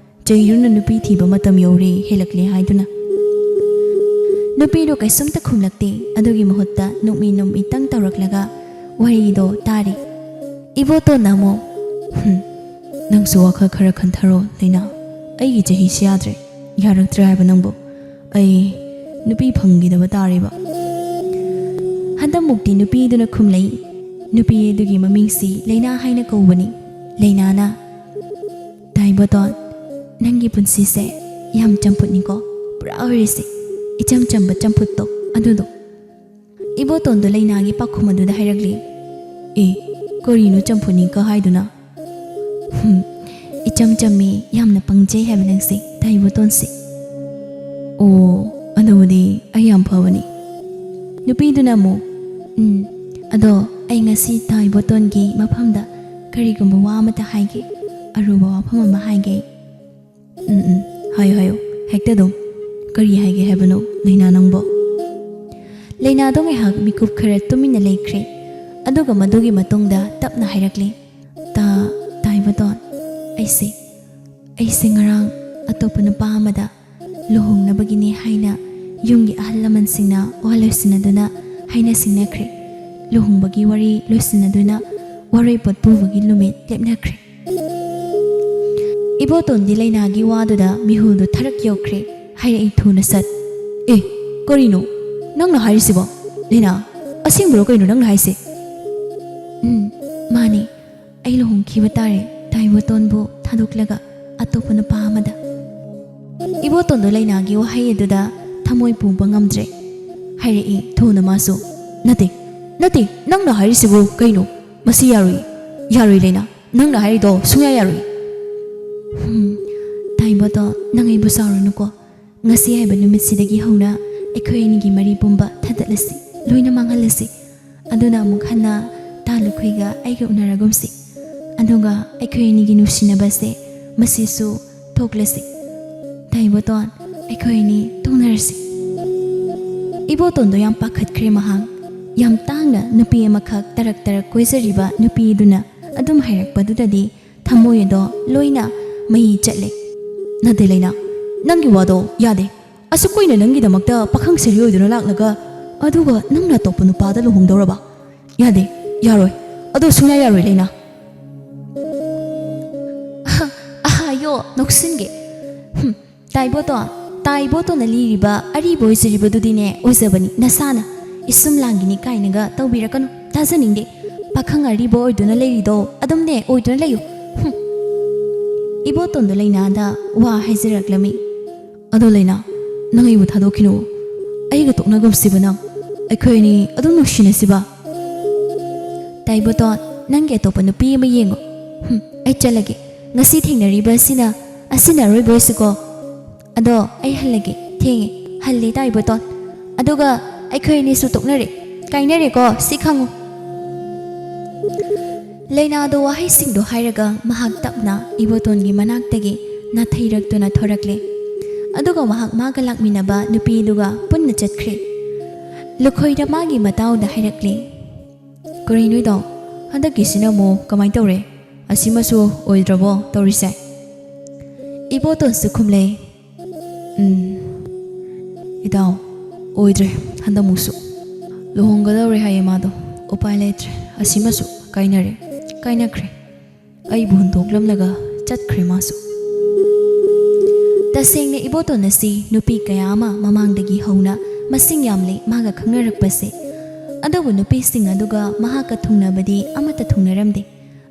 ꯆꯩꯗꯨꯅ ꯅꯨꯄꯤ ꯊꯤꯕ ꯃꯇꯝ ꯌꯧꯔꯦ, ꯍꯦꯜꯂꯛꯂꯦ ꯍꯥꯏꯗꯨꯅ꯫" ꯅꯨꯄꯤꯗꯣ ꯀꯩꯁꯨꯝꯇ ꯈꯨꯝꯂꯛꯇꯦ꯫ ꯑꯗꯨꯒꯤ ꯃꯍꯨꯠꯇ ꯅꯣꯛꯃꯤ ꯅꯣꯛꯃꯤꯇꯪ ꯇꯧꯔꯛꯂꯒ ꯋꯥꯔꯤꯗꯣ ꯇꯥꯔꯤ꯫ ꯏꯕꯣꯇꯣꯟꯅ ꯑꯃꯨꯛ, "ꯍꯨꯝ, ꯅꯪꯁꯨ ꯋꯥꯈꯜ ꯈꯔ ꯈꯟꯊꯔꯣ ꯂꯩꯅꯥ꯫ ꯑꯩꯒꯤ ꯆꯍꯤꯁꯤ ꯌꯥꯗ꯭ꯔꯦ꯫ ꯌꯥꯔꯛꯇ꯭ꯔꯦ ꯍꯥꯏꯕ ꯅꯪꯕꯨ꯫ ꯑꯩ ꯅꯨꯄꯤ ꯐꯪꯈꯤꯗꯕ ꯇꯥꯔꯦꯕ꯫" ꯍꯟꯗꯛꯃꯨꯛꯇꯤ ꯅꯨꯄꯤꯗꯨꯅ ꯈꯨꯝꯂꯛꯏ꯫ ꯅꯨꯄꯤ ꯑꯗꯨꯒꯤ ꯃꯃꯤꯡꯁꯤ ꯂꯩꯅꯥ ꯍꯥꯏꯅ ꯀꯧꯕꯅꯤ꯫ ꯂꯩꯅꯥꯅ, "ꯇꯥ ꯏꯕꯣꯇꯣꯟ, ꯅꯪꯒꯤ ꯄꯨꯟꯁꯤꯁꯦ ꯌꯥꯝ ꯆꯝꯐꯨꯠꯅꯤꯀꯣ, ꯄꯨꯔꯥ ꯑꯣꯏꯔꯤꯁꯦ, ꯏꯆꯝ ꯆꯝꯕ ꯆꯝꯐꯨꯠꯇꯣ ꯑꯗꯨꯗꯣ꯫" ꯏꯕꯣꯇꯣꯟꯗꯣ ꯂꯩꯅꯥꯒꯤ ꯄꯥꯎꯈꯨꯝ ꯑꯗꯨꯗ ꯍꯥꯏꯔꯛꯂꯤ, "ꯑꯦ, ꯀꯔꯤꯅꯣ ꯆꯝꯐꯨꯠꯅꯤꯀ ꯍꯥꯏꯗꯨꯅ? ꯍꯨꯝ, ꯏꯆꯝ ꯆꯝꯃꯤ, ꯌꯥꯝꯅ ꯄꯪꯖꯩ ꯍꯥꯏꯕ ꯅꯪꯁꯦ, ꯇꯥ ꯏꯕꯣꯇꯣꯟꯁꯦ꯫ ꯑꯣ, ꯑꯗꯨꯕꯨꯗꯤ ꯑꯩ ꯌꯥꯝ ꯐꯕꯅꯤ꯫" ꯅꯨꯄꯤꯗꯨꯅ ꯑꯃꯨꯛ, "ꯎꯝ, ꯑꯗꯣ ꯑꯩ ꯉꯁꯤ ꯇꯥ ꯏꯕꯣꯇꯣꯟꯒꯤ ꯃꯐꯝꯗ ꯀꯔꯤꯒꯨꯝꯕ ꯋꯥ ꯑꯃꯇ ꯍꯥꯏꯒꯦ, ꯑꯔꯨꯕ ꯋꯥꯐꯝ ꯑꯃ ꯍꯥꯏꯒꯦ꯫" "ꯎꯝ, ꯎꯝ, ꯍꯥꯏꯌꯨ, ꯍꯥꯏꯌꯨ, ꯍꯦꯛꯇ ꯑꯗꯨꯝ꯫ ꯀꯔꯤ ꯍꯥꯏꯒꯦ ꯍꯥꯏꯕꯅꯣ, ꯂꯩꯅꯥ ꯅꯪꯕꯣ?" ꯂꯩꯅꯥꯗꯣ ꯉꯥꯏꯍꯥꯛ ꯃꯤꯀꯨꯞ ꯈꯔ ꯇꯨꯃꯤꯟꯅ ꯂꯩꯈ꯭ꯔꯦ꯫ ꯑꯗꯨꯒ ꯃꯗꯨꯒꯤ ꯃꯇꯨꯡꯗ ꯇꯞꯅ ꯍꯥꯏꯔꯛꯂꯤ, "ꯇꯥ, ꯇꯥ ꯏꯕꯣꯇꯣꯟ, ꯑꯩꯁꯦ, ꯑꯩꯁꯦ ꯉꯔꯥꯡ ꯑꯇꯣꯞꯄ ꯅꯨꯄꯥ ꯑꯃꯗ ꯂꯨꯍꯣꯡꯅꯕꯒꯤꯅꯦ ꯍꯥꯏꯅ ꯌꯨꯝꯒꯤ ꯑꯍꯜ ꯂꯃꯟꯁꯤꯡꯅ ꯋꯥ ꯂꯣꯏꯁꯤꯟꯅꯗꯨꯅ, ꯍꯥꯏꯅ ꯁꯤꯡꯅꯈ꯭ꯔꯦ꯫ ꯂꯨꯍꯣꯡꯕꯒꯤ ꯋꯥꯔꯤ ꯂꯣꯏꯁꯤꯟꯅꯗꯨꯅ ꯋꯥꯔꯣꯏꯄꯣꯠ ꯄꯨꯕꯒꯤ ꯅꯨꯃꯤꯠ ꯂꯦꯞꯅꯈ꯭ꯔꯦ꯫" ꯏꯕꯣꯇꯣꯟꯗꯤ ꯂꯩꯅꯥꯒꯤ ꯋꯥꯗꯨꯗ ꯃꯤꯍꯨꯜꯗꯨ ꯊꯔꯛ ꯌꯧꯈ꯭ꯔꯦ꯫ ꯍꯥꯏꯔꯛꯏ ꯊꯨꯅ ꯁꯠ, "ꯑꯦ, ꯀꯔꯤꯅꯣ ꯅꯪꯅ ꯍꯥꯏꯔꯤꯁꯤꯕꯣ? ꯂꯩꯅꯥ, ꯑꯁꯦꯡꯕꯔꯣ ꯀꯩꯅꯣ ꯅꯪꯅ ꯍꯥꯏꯁꯦ?" "ꯎꯝ, ꯃꯥꯅꯦ꯫ ꯑꯩ ꯂꯨꯍꯣꯡꯈꯤꯕ ꯇꯥꯔꯦ, ꯇꯥ ꯏꯕꯣꯇꯣꯟꯕꯨ ꯊꯥꯗꯣꯛꯂꯒ ꯑꯇꯣꯞꯄ ꯅꯨꯄꯥ ꯑꯃꯗ꯫" ꯏꯕꯣꯇꯣꯟꯗꯣ ꯂꯩꯅꯥꯒꯤ ꯋꯥꯍꯩ ꯑꯗꯨꯗ ꯊꯃꯣꯏ ꯄꯨꯕ ꯉꯝꯗ꯭ꯔꯦ꯫ ꯍꯥꯏꯔꯛꯏ ꯊꯨꯅ ꯃꯥꯁꯨ, "ꯅꯠꯇꯦ, ꯅꯠꯇꯦ, ꯅꯪꯅ ꯍꯥꯏꯔꯤꯁꯤꯕꯨ ꯀꯩꯅꯣ? ꯃꯁꯤ ꯌꯥꯔꯣꯏ, ꯌꯥꯔꯣꯏ ꯂꯩꯅꯥ, ꯅꯪꯅ ꯍꯥꯏꯔꯤꯗꯣ ꯁꯨꯡꯌꯥ ꯌꯥꯔꯣꯏ꯫" "ꯍꯨꯝ, ꯇꯥ ꯏꯕꯣꯇꯣꯟ, ꯅꯪ ꯑꯩꯕꯨ ꯁꯥꯎꯔꯅꯨꯀꯣ꯫ ꯉꯁꯤ ꯍꯥꯏꯕ ꯅꯨꯃꯤꯠꯁꯤꯗꯒꯤ ꯍꯧꯅ ꯑꯩꯈꯣꯏ ꯑꯅꯤꯒꯤ ꯃꯔꯤ ꯄꯨꯝꯕ ꯊꯥꯗꯠꯂꯁꯤ, ꯂꯣꯏꯅ ꯃꯥꯡꯍꯜꯂꯁꯤ꯫ ꯑꯗꯨꯅ ꯑꯃꯨꯛ ꯍꯟꯅ ꯇꯥ ꯂꯨꯈꯣꯏꯒ ꯑꯩꯒ ꯎꯅꯔꯒꯨꯝꯁꯤ꯫ ꯑꯗꯨꯒ ꯑꯩꯈꯣꯏ ꯑꯅꯤꯒꯤ ꯅꯨꯡꯁꯤꯅꯕꯁꯦ ꯃꯁꯤꯁꯨ ꯊꯣꯛꯂꯁꯤ꯫ ꯇꯥ ꯏꯕꯣꯇꯣꯟ, ꯑꯩꯈꯣꯏ ꯑꯅꯤ ꯇꯣꯛꯅꯔꯁꯤ꯫" ꯏꯕꯣꯇꯣꯟꯗꯣ ꯌꯥꯝ ꯄꯥꯈꯠꯈ꯭ꯔꯦ ꯃꯍꯥꯛ꯫ ꯌꯥꯝ ꯇꯥꯡꯅ ꯅꯨꯄꯤ ꯑꯃꯈꯛ ꯇꯔꯛ ꯇꯔꯛ ꯀꯣꯏꯖꯔꯤꯕ ꯅꯨꯄꯤꯗꯨꯅ ꯑꯗꯨꯝ ꯍꯥꯏꯔꯛꯄꯗꯨꯗꯗꯤ ꯊꯃꯣꯏ ꯑꯗꯣ ꯂꯣꯏꯅ ꯃꯩ ꯆꯠꯂꯦ꯫ "ꯅꯠꯇꯦ ꯂꯩꯅꯥ, ꯅꯪꯒꯤ ꯋꯥꯗꯣ ꯌꯥꯗꯦ꯫ ꯑꯁꯨꯛ ꯀꯨꯏꯅ ꯅꯪꯒꯤꯗꯃꯛꯇ ꯄꯥꯈꯪ ꯁꯔꯤ ꯑꯣꯏꯗꯨꯅ ꯂꯥꯛꯂꯒ, ꯑꯗꯨꯒ ꯅꯪꯅ ꯑꯇꯣꯞꯄ ꯅꯨꯄꯥꯗ ꯂꯨꯍꯣꯡꯗꯧꯔꯕ? ꯌꯥꯗꯦ, ꯌꯥꯔꯣꯏ, ꯑꯗꯣ ꯁꯨꯡꯌꯥ ꯌꯥꯔꯣꯏ ꯂꯩꯅꯥ꯫" "ꯑꯍꯥ, ꯑꯍꯥ, ꯌꯣ, ꯅꯣꯛꯁꯤꯟꯒꯦ꯫ ꯍꯨꯝ, ꯇꯥ ꯏꯕꯣꯇꯣꯟ, ꯇꯥ ꯏꯕꯣꯇꯣꯟꯅ ꯂꯤꯔꯤꯕ ꯑꯔꯤꯕ ꯑꯣꯏꯖꯔꯤꯕꯗꯨꯗꯤꯅꯦ, ꯑꯣꯏꯖꯕꯅꯤ, ꯅꯁꯥꯅ꯫ ꯏꯁꯨꯝ ꯂꯥꯡꯒꯤꯅꯤ ꯀꯥꯏꯅꯒ ꯇꯧꯕꯤꯔꯛꯀꯅꯨ, ꯇꯥꯖꯅꯤꯡꯗꯦ꯫ ꯄꯥꯈꯪ ꯑꯔꯤꯕ ꯑꯣꯏꯗꯨꯅ ꯂꯩꯔꯤꯗꯣ ꯑꯗꯨꯝꯅꯦ ꯑꯣꯏꯗꯨꯅ ꯂꯩꯌꯨ꯫ ꯍꯨꯝ꯫ ꯏꯕꯣꯇꯣꯟꯗꯣ ꯂꯩꯅꯥꯗ ꯋꯥ ꯍꯥꯏꯖꯔꯛꯂꯝꯃꯤ꯫ "ꯑꯗꯣ ꯂꯩꯅꯥ, ꯅꯪ ꯑꯩꯕꯨ ꯊꯥꯗꯣꯛꯈꯤꯅꯨ꯫ ꯑꯩꯒ ꯇꯣꯛꯅꯒꯨꯝꯁꯤꯕ ꯅꯪ꯫ ꯑꯩꯈꯣꯏ ꯑꯅꯤ ꯑꯗꯨꯝ ꯅꯨꯡꯁꯤꯅꯁꯤꯕ?" "ꯇꯥꯏꯕꯣꯇꯣꯟ, ꯅꯪꯒꯤ ꯑꯇꯣꯞꯄ ꯅꯨꯄꯤ ꯑꯃ ꯌꯦꯡꯉꯣ꯫ ꯍꯨꯝ, ꯑꯩ ꯆꯠꯂꯒꯦ꯫ ꯉꯁꯤ ꯊꯦꯡꯅꯔꯤꯕ ꯑꯁꯤꯅ, ꯑꯁꯤꯅ ꯑꯔꯣꯏꯕ ꯑꯣꯏꯁꯤꯀꯣ꯫ ꯑꯗꯣ ꯑꯩ ꯍꯜꯂꯒꯦ꯫ ꯊꯦꯡꯉꯦ꯫ ꯍꯜꯂꯦ ꯇꯥꯏꯕꯣꯇꯣꯟ꯫ ꯑꯗꯨꯒ ꯑꯩꯈꯣꯏ ꯑꯅꯤꯁꯨ ꯇꯣꯛꯅꯔꯦ꯫ ꯀꯥꯏꯅꯔꯦꯀꯣ, ꯁꯤ ꯈꯪꯉꯨ꯫" ꯂꯩꯅꯥꯗꯣ ꯋꯥꯍꯩꯁꯤꯡꯗꯣ ꯍꯥꯏꯔꯒ ꯃꯍꯥꯛ ꯇꯞꯅ ꯏꯕꯣꯇꯣꯟꯒꯤ ꯃꯅꯥꯛꯇꯒꯤ ꯅꯥꯊꯩꯔꯛꯇꯨꯅ ꯊꯣꯔꯛꯂꯦ꯫ ꯑꯗꯨꯒ ꯃꯍꯥꯛ ꯃꯥꯒ ꯂꯥꯛꯃꯤꯟꯅꯕ ꯅꯨꯄꯤꯗꯨꯒ ꯄꯨꯟꯅ ꯆꯠꯈ꯭ꯔꯦ꯫ ꯂꯨꯈꯣꯏꯅ ꯃꯥꯒꯤ ꯃꯇꯥꯎꯗ ꯍꯥꯏꯔꯛꯂꯦ, "ꯀꯔꯤꯅꯣ ꯏꯇꯥꯎ, ꯍꯟꯗꯛꯀꯤꯁꯤꯅ ꯑꯃꯨꯛ ꯀꯃꯥꯏ ꯇꯧꯔꯦ? ꯑꯁꯤꯃꯁꯨ ꯑꯣꯏꯗ꯭ꯔꯕꯣ ꯇꯧꯔꯤꯁꯦ?" ꯏꯕꯣꯇꯣꯟꯁꯨ ꯈꯨꯝꯂꯦ, "ꯎꯝ, ꯏꯇꯥꯎ, ꯑꯣꯏꯗ꯭ꯔꯦ ꯍꯟꯗꯛꯃꯨꯛꯁꯨ꯫ ꯂꯨꯍꯣꯡꯒꯗꯧꯔꯦ ꯍꯥꯏꯌꯦ ꯃꯥꯗꯣ꯫ ꯎꯄꯥꯏ ꯂꯩꯇ꯭ꯔꯦ, ꯑꯁꯤꯃꯁꯨ ꯀꯥꯏꯅꯔꯦ, ꯀꯥꯏꯅꯈ꯭ꯔꯦ꯫ ꯑꯩꯕꯨ ꯍꯨꯟꯗꯣꯛꯂꯝꯂꯒ ꯆꯠꯈ꯭ꯔꯦ ꯃꯥꯁꯨ꯫" ꯇꯁꯦꯡꯅ ꯏꯕꯣꯇꯣꯟ ꯑꯁꯤ ꯅꯨꯄꯤ ꯀꯌꯥ ꯑꯃ ꯃꯃꯥꯡꯗꯒꯤ ꯍꯧꯅ ꯃꯁꯤꯡ ꯌꯥꯝꯂꯦ ꯃꯥꯒ ꯈꯪꯅꯔꯛꯄꯁꯦ꯫ ꯑꯗꯨꯕꯨ ꯅꯨꯄꯤꯁꯤꯡ ꯑꯗꯨꯒ ꯃꯍꯥꯛꯀ ꯊꯨꯡꯅꯕꯗꯤ ꯑꯃꯠꯇ ꯊꯨꯡꯅꯔꯝꯗꯦ꯫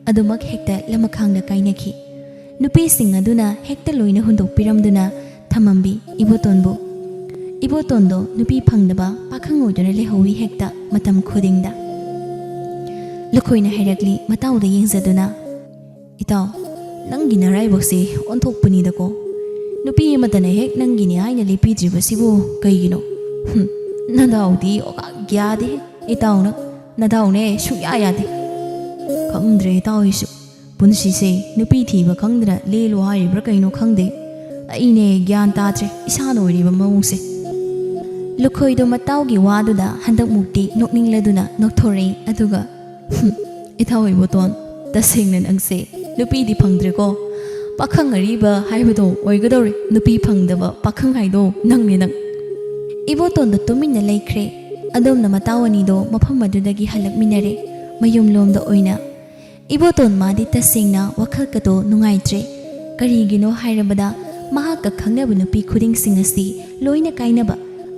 ꯑꯗꯨꯃꯛ ꯍꯦꯛꯇ ꯂꯃꯈꯥꯡꯗ ꯀꯥꯏꯅꯈꯤ꯫ ꯅꯨꯄꯤꯁꯤꯡ ꯑꯗꯨꯅ ꯍꯦꯛꯇ ꯂꯣꯏꯅ ꯍꯨꯟꯗꯣꯛꯄꯤꯔꯝꯗꯨꯅ ꯊꯝꯃꯝꯕꯤ ꯏꯕꯣꯇꯣꯟꯕꯨ꯫ ꯏꯕꯣꯇꯣꯟꯗꯣ ꯅꯨꯄꯤ ꯐꯪꯗꯕ ꯄꯥꯈꯪ ꯑꯣꯏꯗꯨꯅ ꯂꯩꯍꯧꯋꯤ ꯍꯦꯛꯇ ꯃꯇꯝ ꯈꯨꯗꯤꯡꯗ꯫ ꯂꯨꯈꯣꯏꯅ ꯍꯥꯏꯔꯛꯂꯤ ꯃꯇꯥꯎꯗ ꯌꯦꯡꯖꯗꯨꯅ, "ꯏꯇꯥꯎ, ꯅꯪꯒꯤ ꯅꯔꯥꯏꯕꯛꯁꯦ ꯑꯣꯟꯊꯣꯛꯄꯅꯤꯗꯀꯣ꯫ ꯅꯨꯄꯤ ꯑꯃꯠꯇꯅ ꯍꯦꯛ ꯅꯪꯒꯤꯅꯤ ꯍꯥꯏꯅ ꯂꯦꯞꯄꯤꯗ꯭ꯔꯤꯕꯁꯤꯕꯨ ꯀꯩꯒꯤꯅꯣ? ꯍꯨꯝ, ꯅꯗꯥꯎꯗꯤ ꯑꯣꯀꯥꯛ ꯌꯥꯗꯦ ꯏꯇꯥꯎꯅ꯫ ꯅꯗꯥꯎꯅꯦ ꯁꯨꯡꯌꯥ ꯌꯥꯗꯦ꯫" "ꯈꯪꯗ꯭ꯔꯦ ꯏꯇꯥꯎ ꯑꯩꯁꯨ꯫ ꯄꯨꯟꯁꯤꯁꯦ ꯅꯨꯄꯤ ꯊꯤꯕ ꯈꯪꯗꯅ ꯂꯦꯜꯂꯣ ꯍꯥꯏꯔꯤꯕ꯭ꯔꯥ ꯀꯩꯅꯣ ꯈꯪꯗꯦ꯫ ꯑꯩꯅꯦ ꯒ꯭ꯌꯥꯟ ꯇꯥꯗ꯭ꯔꯦ ꯏꯁꯥꯅ ꯑꯣꯏꯔꯤꯕ ꯃꯑꯣꯡꯁꯦ꯫" ꯂꯨꯈꯣꯏꯗꯣ ꯃꯇꯥꯎꯒꯤ ꯋꯥꯗꯨꯗ ꯍꯟꯗꯛ ꯃꯨꯛꯇꯤ ꯅꯣꯛꯅꯤꯡꯂꯗꯨꯅ ꯅꯣꯛꯊꯣꯔꯛꯏ꯫ ꯑꯗꯨꯒ, "ꯍꯨꯝ, ꯏꯇꯥꯎ ꯏꯕꯣꯇꯣꯟ, ꯇꯁꯦꯡꯅ ꯅꯪꯁꯦ ꯅꯨꯄꯤꯗꯤ ꯐꯪꯗ꯭ꯔꯦꯀꯣ꯫ ꯄꯥꯈꯪ ꯑꯔꯤꯕ ꯍꯥꯏꯕꯗꯣ ꯑꯣꯏꯒꯗꯧꯔꯦ ꯅꯨꯄꯤ ꯐꯪꯗꯕ ꯄꯥꯈꯪ ꯍꯥꯏꯗꯣ ꯅꯪꯅꯦ ꯅꯪ꯫" ꯏꯕꯣꯇꯣꯟꯗꯣ ꯇꯨꯃꯤꯟꯅ ꯂꯩꯈ꯭ꯔꯦ꯫ ꯑꯗꯣꯝꯅ ꯃꯇꯥꯎ ꯑꯅꯤꯗꯣ ꯃꯐꯝ ꯑꯗꯨꯗꯒꯤ ꯍꯜꯂꯛꯃꯤꯟꯅꯔꯦ꯫ ꯃꯌꯨꯝꯂꯣꯝꯗ ꯑꯣꯏꯅ꯫ ꯏꯕꯣꯇꯣꯟ ꯃꯥꯗꯤ ꯇꯁꯦꯡꯅ ꯋꯥꯈꯜꯒꯗꯣ ꯅꯨꯡꯉꯥꯏꯇ꯭ꯔꯦ꯫ ꯀꯔꯤꯒꯤꯅꯣ ꯍꯥꯏꯔꯕꯗ ꯃꯍꯥꯛꯀ ꯈꯪꯅꯕ ꯅꯨꯄꯤ ꯈꯨꯗꯤꯡꯁꯤꯡ ꯑꯁꯤ ꯂꯣꯏꯅ ꯀꯥꯏꯅꯕ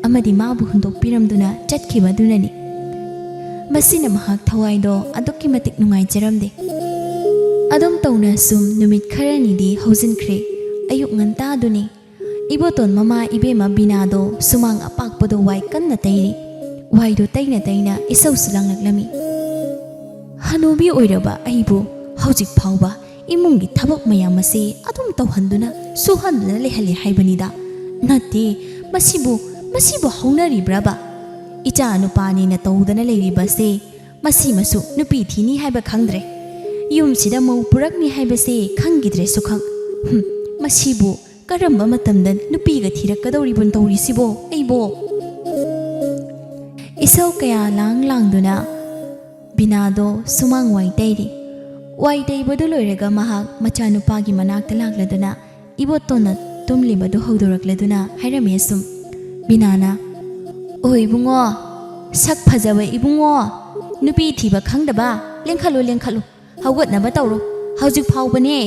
ꯑꯃꯗꯤ ꯃꯥꯕꯨ ꯍꯨꯟꯗꯣꯛꯄꯤꯔꯝꯗꯨꯅ ꯆꯠꯈꯤꯕꯗꯨꯅꯅꯤ꯫ ꯃꯁꯤꯅ ꯃꯍꯥꯛ ꯊꯋꯥꯏꯗꯣ ꯑꯗꯨꯛꯀꯤ ꯃꯇꯤꯛ ꯅꯨꯡꯉꯥꯏꯖꯔꯝꯗꯦ꯫ ꯑꯗꯨꯝ ꯇꯧꯅ ꯁꯨꯝ ꯅꯨꯃꯤꯠ ꯈꯔꯅꯤꯗꯤ ꯍꯧꯖꯤꯟꯈ꯭ꯔꯦ꯫ ꯑꯌꯨꯛ ꯉꯟꯇꯥꯗꯨꯅꯤ꯫ ꯏꯕꯣꯇꯣꯟ ꯃꯃꯥ ꯏꯕꯦꯝꯃ ꯕꯤꯅꯥꯗꯣ ꯁꯨꯃꯥꯡ ꯑꯄꯥꯛꯄꯗꯣ ꯋꯥꯏ ꯀꯟꯅ ꯇꯩꯔꯤ꯫ ꯋꯥꯏꯗꯣ ꯇꯩꯅ ꯇꯩꯅ ꯏꯁꯧꯁꯨ ꯂꯥꯡꯂꯛꯂꯝꯃꯤ꯫ ꯍꯅꯨꯕꯤ ꯑꯣꯏꯔꯕ ꯑꯩꯕꯨ ꯍꯧꯖꯤꯛ ꯐꯥꯎꯕ ꯏꯃꯨꯡꯒꯤ ꯊꯕꯛ ꯃꯌꯥꯝ ꯑꯁꯤ ꯑꯗꯨꯝ ꯇꯧꯍꯟꯗꯨꯅ, ꯁꯨꯍꯟꯗꯨꯅ ꯂꯩꯍꯜꯂꯤ ꯍꯥꯏꯕꯅꯤꯗ꯫ ꯅꯠꯇꯦ, ꯃꯁꯤꯕꯨ, ꯃꯁꯤꯕꯨ ꯍꯧꯅꯔꯤꯕ꯭ꯔꯕ? ꯏꯆꯥ ꯅꯨꯄꯥꯅꯤꯅ ꯇꯧꯗꯅ ꯂꯩꯔꯤꯕꯁꯦ, ꯃꯁꯤꯃꯁꯨ ꯅꯨꯄꯤ ꯊꯤꯅꯤ ꯍꯥꯏꯕ ꯈꯪꯗ꯭ꯔꯦ꯫ ꯌꯨꯝꯁꯤꯗ ꯃꯧ ꯄꯨꯔꯛꯅꯤ ꯍꯥꯏꯕꯁꯦ ꯈꯪꯈꯤꯗ꯭ꯔꯦ ꯁꯨꯈꯪ꯫ ꯍꯨꯝ, ꯃꯁꯤꯕꯨ ꯀꯔꯝꯕ ꯃꯇꯝꯗ ꯅꯨꯄꯤꯒ ꯊꯤꯔꯛꯀꯗꯧꯔꯤꯕꯅꯣ ꯇꯧꯔꯤꯁꯤꯕꯣ ꯑꯩꯕꯣ? ꯏꯁꯧ ꯀꯌꯥ ꯂꯥꯡ ꯂꯥꯡꯗꯨꯅ ꯕꯤꯅꯥꯗꯣ ꯁꯨꯃꯥꯡ ꯋꯥꯏ ꯇꯩꯔꯤ꯫ ꯋꯥꯏ ꯇꯩꯕꯗꯨ ꯂꯣꯏꯔꯒ ꯃꯍꯥꯛ ꯃꯆꯥꯅꯨꯄꯥꯒꯤ ꯃꯅꯥꯛꯇ ꯂꯥꯛꯂꯗꯨꯅ ꯏꯕꯣꯇꯣꯟꯅ ꯇꯨꯝꯂꯤꯕꯗꯨ ꯍꯧꯗꯣꯔꯛꯂꯗꯨꯅ ꯍꯥꯏꯔꯝꯃꯤ ꯑꯁꯨꯝ꯫ ꯕꯤꯅꯥꯅ, "ꯑꯣ ꯏꯕꯨꯡꯉꯣ, ꯁꯛ ꯐꯖꯕ ꯏꯕꯨꯡꯉꯣ, ꯅꯨꯄꯤ ꯊꯤꯕ ꯈꯪꯗꯕ, ꯂꯦꯡꯈꯠꯂꯨ, ꯂꯦꯡꯈꯠꯂꯨ, ꯍꯧꯒꯠꯅꯕ ꯇꯧꯔꯣ꯫ ꯍꯧꯖꯤꯛ ꯐꯥꯎꯕꯅꯦ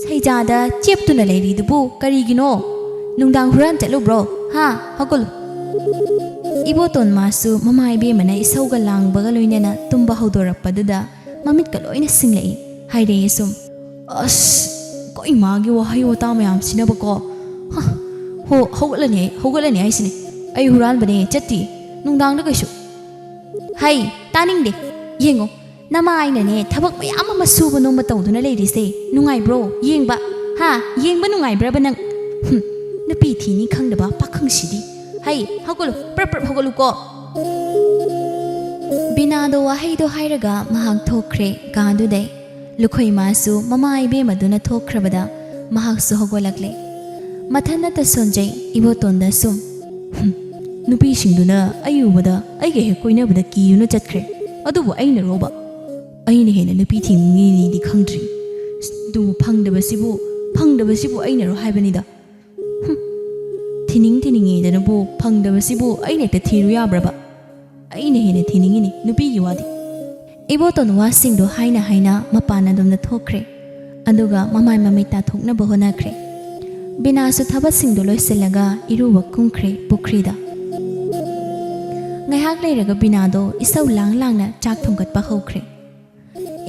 ꯁꯩꯖꯥꯗ ꯆꯦꯞꯇꯨꯅ ꯂꯩꯔꯤꯗꯨꯕꯨ ꯀꯔꯤꯒꯤꯅꯣ? ꯅꯨꯡꯗꯥꯡ ꯍꯨꯔꯥꯟ ꯆꯠꯂꯨꯕ꯭ꯔꯣ? ꯍꯥ? ꯍꯧꯒꯠꯂꯨ!" ꯏꯕꯣꯇꯣꯟ ꯃꯥꯁꯨ ꯃꯃꯥ ꯏꯕꯦꯝꯃꯅ ꯏꯁꯧꯒ ꯂꯥꯡꯕꯒ ꯂꯣꯏꯅꯅ ꯇꯨꯝꯕ ꯍꯧꯗꯣꯔꯛꯄꯗꯨꯗ ꯃꯃꯤꯠꯀ ꯂꯣꯏꯅ ꯁꯤꯡꯂꯛꯏ꯫ ꯍꯥꯏꯔꯛꯏ ꯁꯨꯝ꯫ ꯑꯁ, ꯑꯩꯈꯣꯏ ꯏꯃꯥꯒꯤ ꯋꯥꯍꯩ ꯋꯥꯇꯥ ꯃꯌꯥꯝꯁꯤꯅꯕꯀꯣ꯫ ꯍ, ꯍꯣ, ꯍꯧꯒꯠꯂꯅꯤ ꯑꯩ, ꯍꯧꯒꯠꯂꯅꯤ ꯍꯥꯏꯁꯤꯅꯦ꯫ ꯑꯩ ꯍꯨꯔꯥꯟꯕꯅꯦ, ꯆꯠꯇꯤ꯫ ꯅꯨꯡꯗꯥꯡꯗ ꯀꯩꯁꯨ꯫ ꯍꯩ, ꯇꯥꯅꯤꯡꯗꯦ꯫ ꯌꯦꯡꯉꯣ, ꯅꯃꯥꯏꯅꯅꯦ ꯊꯕꯛ ꯃꯌꯥꯝ ꯑꯃ ꯁꯨꯕ ꯅꯣꯝꯕ ꯇꯧꯗꯨꯅ ꯂꯩꯔꯤꯁꯦ ꯅꯨꯡꯉꯥꯏꯕ꯭ꯔꯣ ꯌꯦꯡꯕ? ꯍꯥ? ꯌꯦꯡꯕ ꯅꯨꯡꯉꯥꯏꯕ꯭ꯔꯕ ꯅꯪ? ꯍꯨꯝ, ꯅꯨꯄꯤ ꯊꯤꯅꯤ ꯈꯪꯗꯕ ꯄꯥꯈꯪꯁꯤꯗꯤ꯫ ꯍꯩ, ꯍꯧꯒꯠꯂꯨ, ꯄ꯭ꯔꯞ ꯄ꯭ꯔꯞ ꯍꯧꯒꯠꯂꯨꯀꯣ꯫ ꯕꯤꯅꯥꯗꯣ ꯋꯥꯍꯩꯗꯣ ꯍꯥꯏꯔꯒ ꯃꯍꯥꯛ ꯊꯣꯛꯈ꯭ꯔꯦ ꯀꯥꯗꯨꯗꯩ꯫ ꯂꯨꯈꯣꯏ ꯃꯥꯁꯨ ꯃꯃꯥ ꯏꯕꯦꯝꯃꯗꯨꯅ ꯊꯣꯛꯈ꯭ꯔꯕꯗ ꯃꯍꯥꯛꯁꯨ ꯍꯧꯒꯠꯂꯛꯂꯦ꯫ ꯃꯊꯟꯅꯇ ꯁꯣꯟꯖꯩ ꯏꯕꯣꯇꯣꯟꯗ ꯁꯨꯝ꯫ "ꯍꯨꯝ, ꯅꯨꯄꯤꯁꯤꯡꯗꯨꯅ ꯑꯩ ꯎꯕꯗ ꯑꯩꯒ ꯍꯦꯛ ꯀꯣꯏꯅꯕꯗ ꯀꯤꯗꯨꯅ ꯆꯠꯈ꯭ꯔꯦ꯫ ꯑꯗꯨꯕꯨ ꯑꯩꯅꯔꯣꯕ? ꯑꯩꯅ ꯍꯦꯟꯅ ꯅꯨꯄꯤ ꯊꯤꯅꯤꯡꯉꯤꯅꯤꯗꯤ ꯈꯪꯗ꯭ꯔꯤ꯫ ꯑꯗꯨꯕꯨ ꯐꯪꯗꯕꯁꯤꯕꯨ, ꯐꯪꯗꯕꯁꯤꯕꯨ ꯑꯩꯅꯔꯣ ꯍꯥꯏꯕꯅꯤꯗ꯫ ꯍꯨꯝ, ꯊꯤꯅꯤꯡ ꯊꯤꯅꯤꯡꯉꯦꯗꯅꯕꯨ ꯐꯪꯗꯕꯁꯤꯕꯨ ꯑꯩꯅ ꯍꯦꯛꯇ ꯊꯤꯔꯨ ꯌꯥꯕ꯭ꯔꯕ? ꯑꯩꯅ ꯍꯦꯟꯅ ꯊꯤꯅꯤꯡꯉꯤꯅꯤ ꯅꯨꯄꯤꯒꯤ ꯋꯥꯗꯤ꯫" ꯏꯕꯣꯇꯣꯟ ꯋꯥꯁꯤꯡꯗꯣ ꯍꯥꯏꯅ ꯍꯥꯏꯅ ꯃꯄꯥꯟ ꯑꯗꯣꯝꯗ ꯊꯣꯛꯈ꯭ꯔꯦ꯫ ꯑꯗꯨꯒ ꯃꯃꯥꯏ ꯃꯃꯤꯠ ꯇꯥꯊꯣꯛꯅꯕ ꯍꯣꯠꯅꯈ꯭ꯔꯦ꯫ ꯕꯤꯅꯥꯁꯨ ꯊꯕꯛꯁꯤꯡꯗꯨ ꯂꯣꯏꯁꯤꯜꯂꯒ ꯏꯔꯨꯕ ꯀꯨꯝꯈ꯭ꯔꯦ ꯄꯨꯈ꯭ꯔꯤꯗ꯫ ꯉꯥꯏꯍꯥꯛ ꯂꯩꯔꯒ ꯕꯤꯅꯥꯗꯣ ꯏꯁꯧ ꯂꯥꯡ ꯂꯥꯡꯅ ꯆꯥꯛ ꯊꯣꯡꯒꯠꯄ ꯍꯧꯈ꯭ꯔꯦ꯫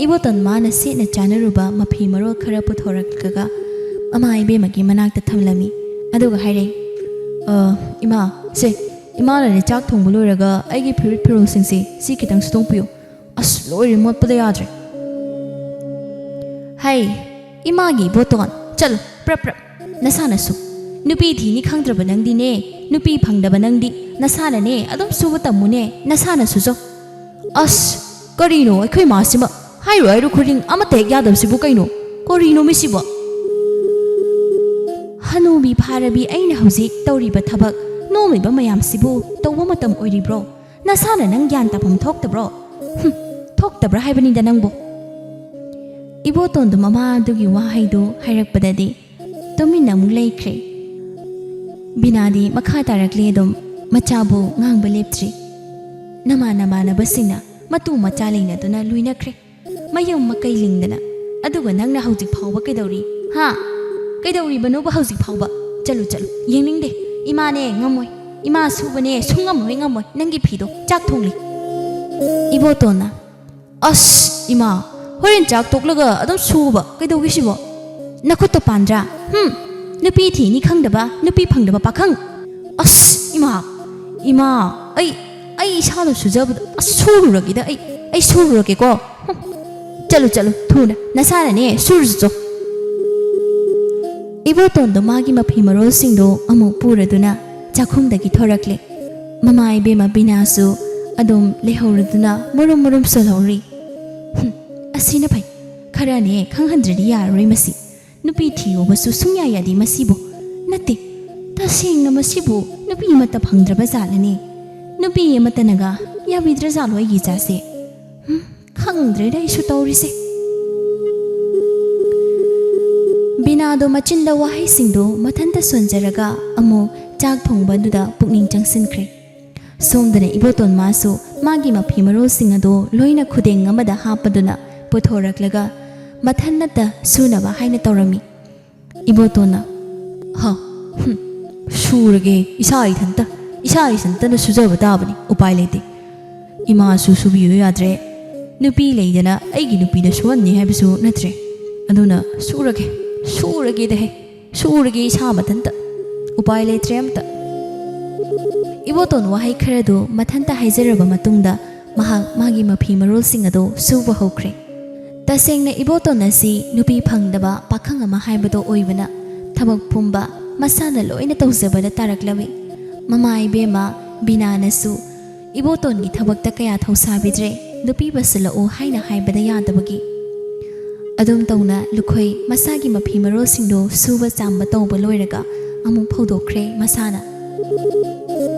ꯏꯕꯣꯇꯣꯟ ꯃꯥꯅ ꯁꯦꯠꯅ ꯆꯥꯅꯔꯨꯕ ꯃꯐꯤ ꯃꯔꯣꯜ ꯈꯔ ꯄꯨꯊꯣꯔꯛꯂꯒ ꯃꯃꯥ ꯏꯕꯦꯝꯃꯒꯤ ꯃꯅꯥꯛꯇ ꯊꯝꯂꯝꯃꯤ꯫ ꯑꯗꯨꯒ ꯍꯥꯏꯔꯛꯏ, "ꯑ, ꯏꯃꯥ, ꯁꯦ, ꯏꯃꯥꯅꯅꯦ ꯆꯥꯛ ꯊꯣꯡꯕ ꯂꯣꯏꯔꯒ ꯑꯩꯒꯤ ꯐꯨꯔꯤꯠ ꯐꯤꯔꯣꯜꯁꯤꯡꯁꯦ ꯁꯤ ꯈꯤꯇꯪ ꯁꯨꯗꯣꯡꯄꯤꯌꯨ꯫ ꯑꯁ, ꯂꯣꯏꯔꯦ, ꯃꯣꯠꯄꯗ ꯌꯥꯗ꯭ꯔꯦ꯫" "ꯍꯩ, ꯏꯃꯥꯒꯤ ꯏꯕꯣꯇꯣꯟ, ꯆꯠꯂꯨ, ꯄ꯭ꯔꯞ ꯄ꯭ꯔꯞ꯫ ꯅꯁꯥꯅꯁꯨ꯫ ꯅꯨꯄꯤ ꯊꯤꯅꯤ ꯈꯪꯗ꯭ꯔꯕ ꯅꯪꯗꯤꯅꯦ, ꯅꯨꯄꯤ ꯐꯪꯗꯕ ꯅꯪꯗꯤ ꯅꯁꯥꯅꯅꯦ ꯑꯗꯨꯝ ꯁꯨꯕ ꯇꯝꯃꯨꯅꯦ, ꯅꯁꯥꯅ ꯁꯨꯖꯧ꯫" "ꯑꯁ, ꯀꯔꯤꯅꯣ ꯑꯩꯈꯣꯏ ꯃꯥꯁꯤꯃ? ꯍꯥꯏꯔꯨ ꯍꯥꯏꯔꯨ ꯈꯨꯗꯤꯡ ꯑꯃꯠꯇ ꯍꯦꯛ ꯌꯥꯗꯕꯁꯤꯕꯨ ꯀꯩꯅꯣ? ꯀꯔꯤꯅꯣ ꯃꯤꯁꯤꯕꯣ?" "ꯍꯅꯨꯕꯤ ꯐꯥꯔꯕꯤ ꯑꯩꯅ ꯍꯧꯖꯤꯛ ꯇꯧꯔꯤꯕ ꯊꯕꯛ, ꯅꯣꯝꯂꯤꯕ ꯃꯌꯥꯝꯁꯤꯕꯨ ꯇꯧꯕ ꯃꯇꯝ ꯑꯣꯏꯔꯤꯕ꯭ꯔꯣ? ꯅꯁꯥꯅ ꯅꯪ ꯒ꯭ꯌꯥꯟ ꯇꯥꯐꯝ ꯊꯣꯛꯇꯕ꯭ꯔꯣ? ꯍꯨꯝ, ꯊꯣꯛꯇꯕ꯭ꯔꯥ ꯍꯥꯏꯕꯅꯤꯗ ꯅꯪꯕꯨ꯫" ꯏꯕꯣꯇꯣꯟꯗꯨ ꯃꯃꯥꯗꯨꯒꯤ ꯋꯥꯍꯩꯗꯨ ꯍꯥꯏꯔꯛꯄꯗꯗꯤ ꯇꯨꯃꯤꯟꯅ ꯑꯃꯨꯛ ꯂꯩꯈ꯭ꯔꯦ꯫ ꯕꯤꯅꯥꯗꯤ ꯃꯈꯥ ꯇꯥꯔꯛꯂꯦ ꯑꯗꯨꯝ, ꯃꯆꯥꯕꯨ ꯉꯥꯡꯕ ꯂꯦꯞꯇ꯭ꯔꯤ꯫ ꯅꯃꯥꯟ ꯅꯃꯥꯟꯅꯕꯁꯤꯡꯅ ꯃꯇꯨ ꯃꯆꯥ ꯂꯩꯅꯗꯨꯅ ꯂꯣꯏꯅꯈ꯭ꯔꯦ꯫ ꯃꯌꯨꯝ ꯃꯀꯩ ꯂꯤꯡꯗꯅ꯫ ꯑꯗꯨꯒ ꯅꯪꯅ ꯍꯧꯖꯤꯛ ꯐꯥꯎꯕ ꯀꯩꯗꯧꯔꯤ? ꯍꯥ? ꯀꯩꯗꯧꯔꯤꯕꯅꯣꯕ ꯍꯧꯖꯤꯛ ꯐꯥꯎꯕ? ꯆꯠꯂꯨ, ꯆꯠꯂꯨ꯫ ꯌꯦꯡꯅꯤꯡꯗꯦ꯫ ꯏꯃꯥꯅꯦ, ꯉꯝꯃꯣꯏ꯫ ꯏꯃꯥ ꯁꯨꯕꯅꯦ, ꯁꯨꯡꯉꯝꯃꯣꯏ, ꯉꯝꯃꯣꯏ꯫ ꯅꯪꯒꯤ ꯐꯤꯗꯣ ꯆꯥꯛ ꯊꯣꯡꯂꯤ꯫ ꯏꯕꯣꯇꯣꯟꯅ, "ꯑꯁ, ꯏꯃꯥ, ꯍꯣꯔꯦꯟ ꯆꯥꯛ ꯇꯣꯛꯂꯒ ꯑꯗꯨꯝ ꯁꯨꯕ ꯀꯩꯗꯧꯒꯦ ꯁꯤꯕꯣ? ꯅꯈꯨꯠꯇꯣ ꯄꯥꯟꯗ꯭ꯔꯥ? ꯍꯨꯝ? ꯅꯨꯄꯤ ꯊꯤꯅꯤ ꯈꯪꯗꯕ, ꯅꯨꯄꯤ ꯐꯪꯗꯕ ꯄꯥꯈꯪ꯫ ꯑꯁ, ꯏꯃꯥ, ꯏꯃꯥ, ꯑꯩ, ꯑꯩ ꯏꯁꯥꯅ ꯁꯨꯖꯕꯗ, ꯑꯁ, ꯁꯨꯔꯨꯔꯒꯦꯗ, ꯑꯩ, ꯑꯩ ꯁꯨꯔꯨꯔꯒꯦꯀꯣ꯫ ꯍꯨꯝ, ꯆꯠꯂꯨ, ꯆꯠꯂꯨ, ꯊꯨꯅ, ꯅꯁꯥꯅꯅꯦ, ꯁꯨꯔꯨꯆꯣ꯫" ꯏꯕꯣꯇꯣꯟꯗꯣ ꯃꯥꯒꯤ ꯃꯐꯤ ꯃꯔꯣꯜꯁꯤꯡꯗꯣ ꯑꯃꯨꯛ ꯄꯨꯔꯗꯨꯅ ꯆꯥꯛꯈꯨꯝꯗꯒꯤ ꯊꯣꯔꯛꯂꯦ꯫ ꯃꯃꯥ ꯏꯕꯦꯝꯃ ꯕꯤꯅꯥꯁꯨ ꯑꯗꯨꯝ ꯂꯩꯍꯧꯔꯗꯨꯅ ꯃꯨꯔꯨꯝ ꯃꯨꯔꯨꯝ ꯁꯣꯜꯍꯧꯔꯤ꯫ ꯍꯨꯝ, ꯑꯁꯤꯅ ꯐꯩ꯫ ꯈꯔꯅꯦ ꯈꯪꯍꯟꯗ꯭ꯔꯗꯤ ꯌꯥꯔꯔꯣꯏ ꯃꯁꯤ꯫ ꯅꯨꯄꯤ ꯊꯤꯌꯣꯕꯁꯨ ꯁꯨꯡꯌꯥ ꯌꯥꯗꯦ ꯃꯁꯤꯕꯨ꯫ ꯅꯠꯇꯦ, ꯇꯁꯦꯡꯅ ꯃꯁꯤꯕꯨ ꯅꯨꯄꯤ ꯑꯃꯠꯇ ꯐꯪꯗ꯭ꯔꯕ ꯖꯥꯠꯂꯅꯦ? ꯅꯨꯄꯤ ꯑꯃꯠꯇꯅꯒ ꯌꯥꯕꯤꯗ꯭ꯔ ꯖꯥꯠꯂꯣ ꯑꯩꯒꯤ ꯏꯆꯥꯁꯦ? ꯍꯨꯝ, ꯈꯪꯗ꯭ꯔꯦꯗ ꯑꯩꯁꯨ ꯇꯧꯔꯤꯁꯦ꯫ ꯕꯤꯅꯥꯗꯣ ꯃꯆꯤꯟꯗ ꯋꯥꯍꯩꯁꯤꯡꯗꯣ ꯃꯊꯟꯇ ꯁꯣꯟꯖꯔꯒ ꯑꯃꯨꯛ ꯆꯥꯛ ꯊꯣꯡꯕꯗꯨꯗ ꯄꯨꯛꯅꯤꯡ ꯆꯪꯁꯤꯟꯈ꯭ꯔꯦ꯫ ꯁꯣꯝꯗꯅ ꯏꯕꯣꯇꯣꯟ ꯃꯥꯁꯨ ꯃꯥꯒꯤ ꯃꯐꯤ ꯃꯔꯣꯜꯁꯤꯡ ꯑꯗꯣ ꯂꯣꯏꯅ ꯈꯨꯗꯦꯡ ꯑꯃꯗ ꯍꯥꯞꯄꯗꯨꯅ ꯄꯨꯊꯣꯔꯛꯂꯒ ꯃꯊꯟꯅꯇ ꯁꯨꯅꯕ ꯍꯥꯏꯅ ꯇꯧꯔꯝꯃꯤ꯫ ꯏꯕꯣꯇꯣꯟꯅ, ꯍ, ꯍꯨꯝ, ꯁꯨꯔꯒꯦ, ꯏꯁꯥ ꯏꯊꯟꯇ, ꯏꯁꯥ ꯏꯊꯟꯇꯅ ꯁꯨꯖꯕ ꯇꯥꯕꯅꯤ, ꯎꯄꯥꯏ ꯂꯩꯇꯦ꯫ ꯏꯃꯥꯁꯨ ꯁꯨꯕꯤꯌꯨ ꯌꯥꯗ꯭ꯔꯦ, ꯅꯨꯄꯤ ꯂꯩꯗꯅ ꯑꯩꯒꯤ ꯅꯨꯄꯤꯅ ꯁꯨꯍꯟꯅꯤ ꯍꯥꯏꯕꯁꯨ ꯅꯠꯇ꯭ꯔꯦ꯫ ꯑꯗꯨꯅ ꯁꯨꯔꯒꯦ, ꯁꯨꯔꯒꯦꯗ ꯍꯦ, ꯁꯨꯔꯒꯦ ꯏꯁꯥ ꯃꯊꯟꯇ, ꯎꯄꯥꯏ ꯂꯩꯇ꯭ꯔꯦ ꯑꯝꯇ꯫ ꯏꯕꯣꯇꯣꯟ ꯋꯥꯍꯩ ꯈꯔꯗꯨ ꯃꯊꯟꯇ ꯍꯥꯏꯖꯔꯕ ꯃꯇꯨꯡꯗ ꯃꯍꯥꯛ ꯃꯥꯒꯤ ꯃꯐꯤ ꯃꯔꯣꯜꯁꯤꯡ ꯑꯗꯨ ꯁꯨꯕ ꯍꯧꯈ꯭ꯔꯦ꯫ ꯇꯁꯦꯡꯅ ꯏꯕꯣꯇꯣꯟ ꯑꯁꯤ ꯅꯨꯄꯤ ꯐꯪꯗꯕ ꯄꯥꯈꯪ ꯑꯃ ꯍꯥꯏꯕꯗꯣ ꯑꯣꯏꯕꯅ, ꯊꯕꯛ ꯄꯨꯝꯕ ꯃꯁꯥꯅ ꯂꯣꯏꯅ ꯇꯧꯖꯕꯗ ꯇꯥꯔꯛꯂꯝꯃꯤ꯫ ꯃꯃꯥ ꯏꯕꯦꯝꯃ ꯕꯤꯅꯥꯅꯁꯨ ꯏꯕꯣꯇꯣꯟꯒꯤ ꯊꯕꯛꯇ ꯀꯌꯥ ꯊꯧꯁꯥꯕꯤꯗ꯭ꯔꯦ, ꯅꯨꯄꯤ ꯄꯨꯁꯤꯜꯂꯛꯎ ꯍꯥꯏꯅ ꯍꯥꯏꯕꯗ ꯌꯥꯗꯕꯒꯤ꯫ ꯑꯗꯨꯝ ꯇꯧꯅ ꯂꯨꯈꯣꯏ ꯃꯁꯥꯒꯤ ꯃꯐꯤ ꯃꯔꯣꯜꯁꯤꯡꯗꯨ ꯁꯨꯕ ꯆꯥꯝꯕ ꯇꯧꯕ ꯂꯣꯏꯔꯒ ꯑꯃꯨꯛ ꯐꯧꯗꯣꯛꯈ꯭ꯔꯦ ꯃꯁꯥꯅ꯫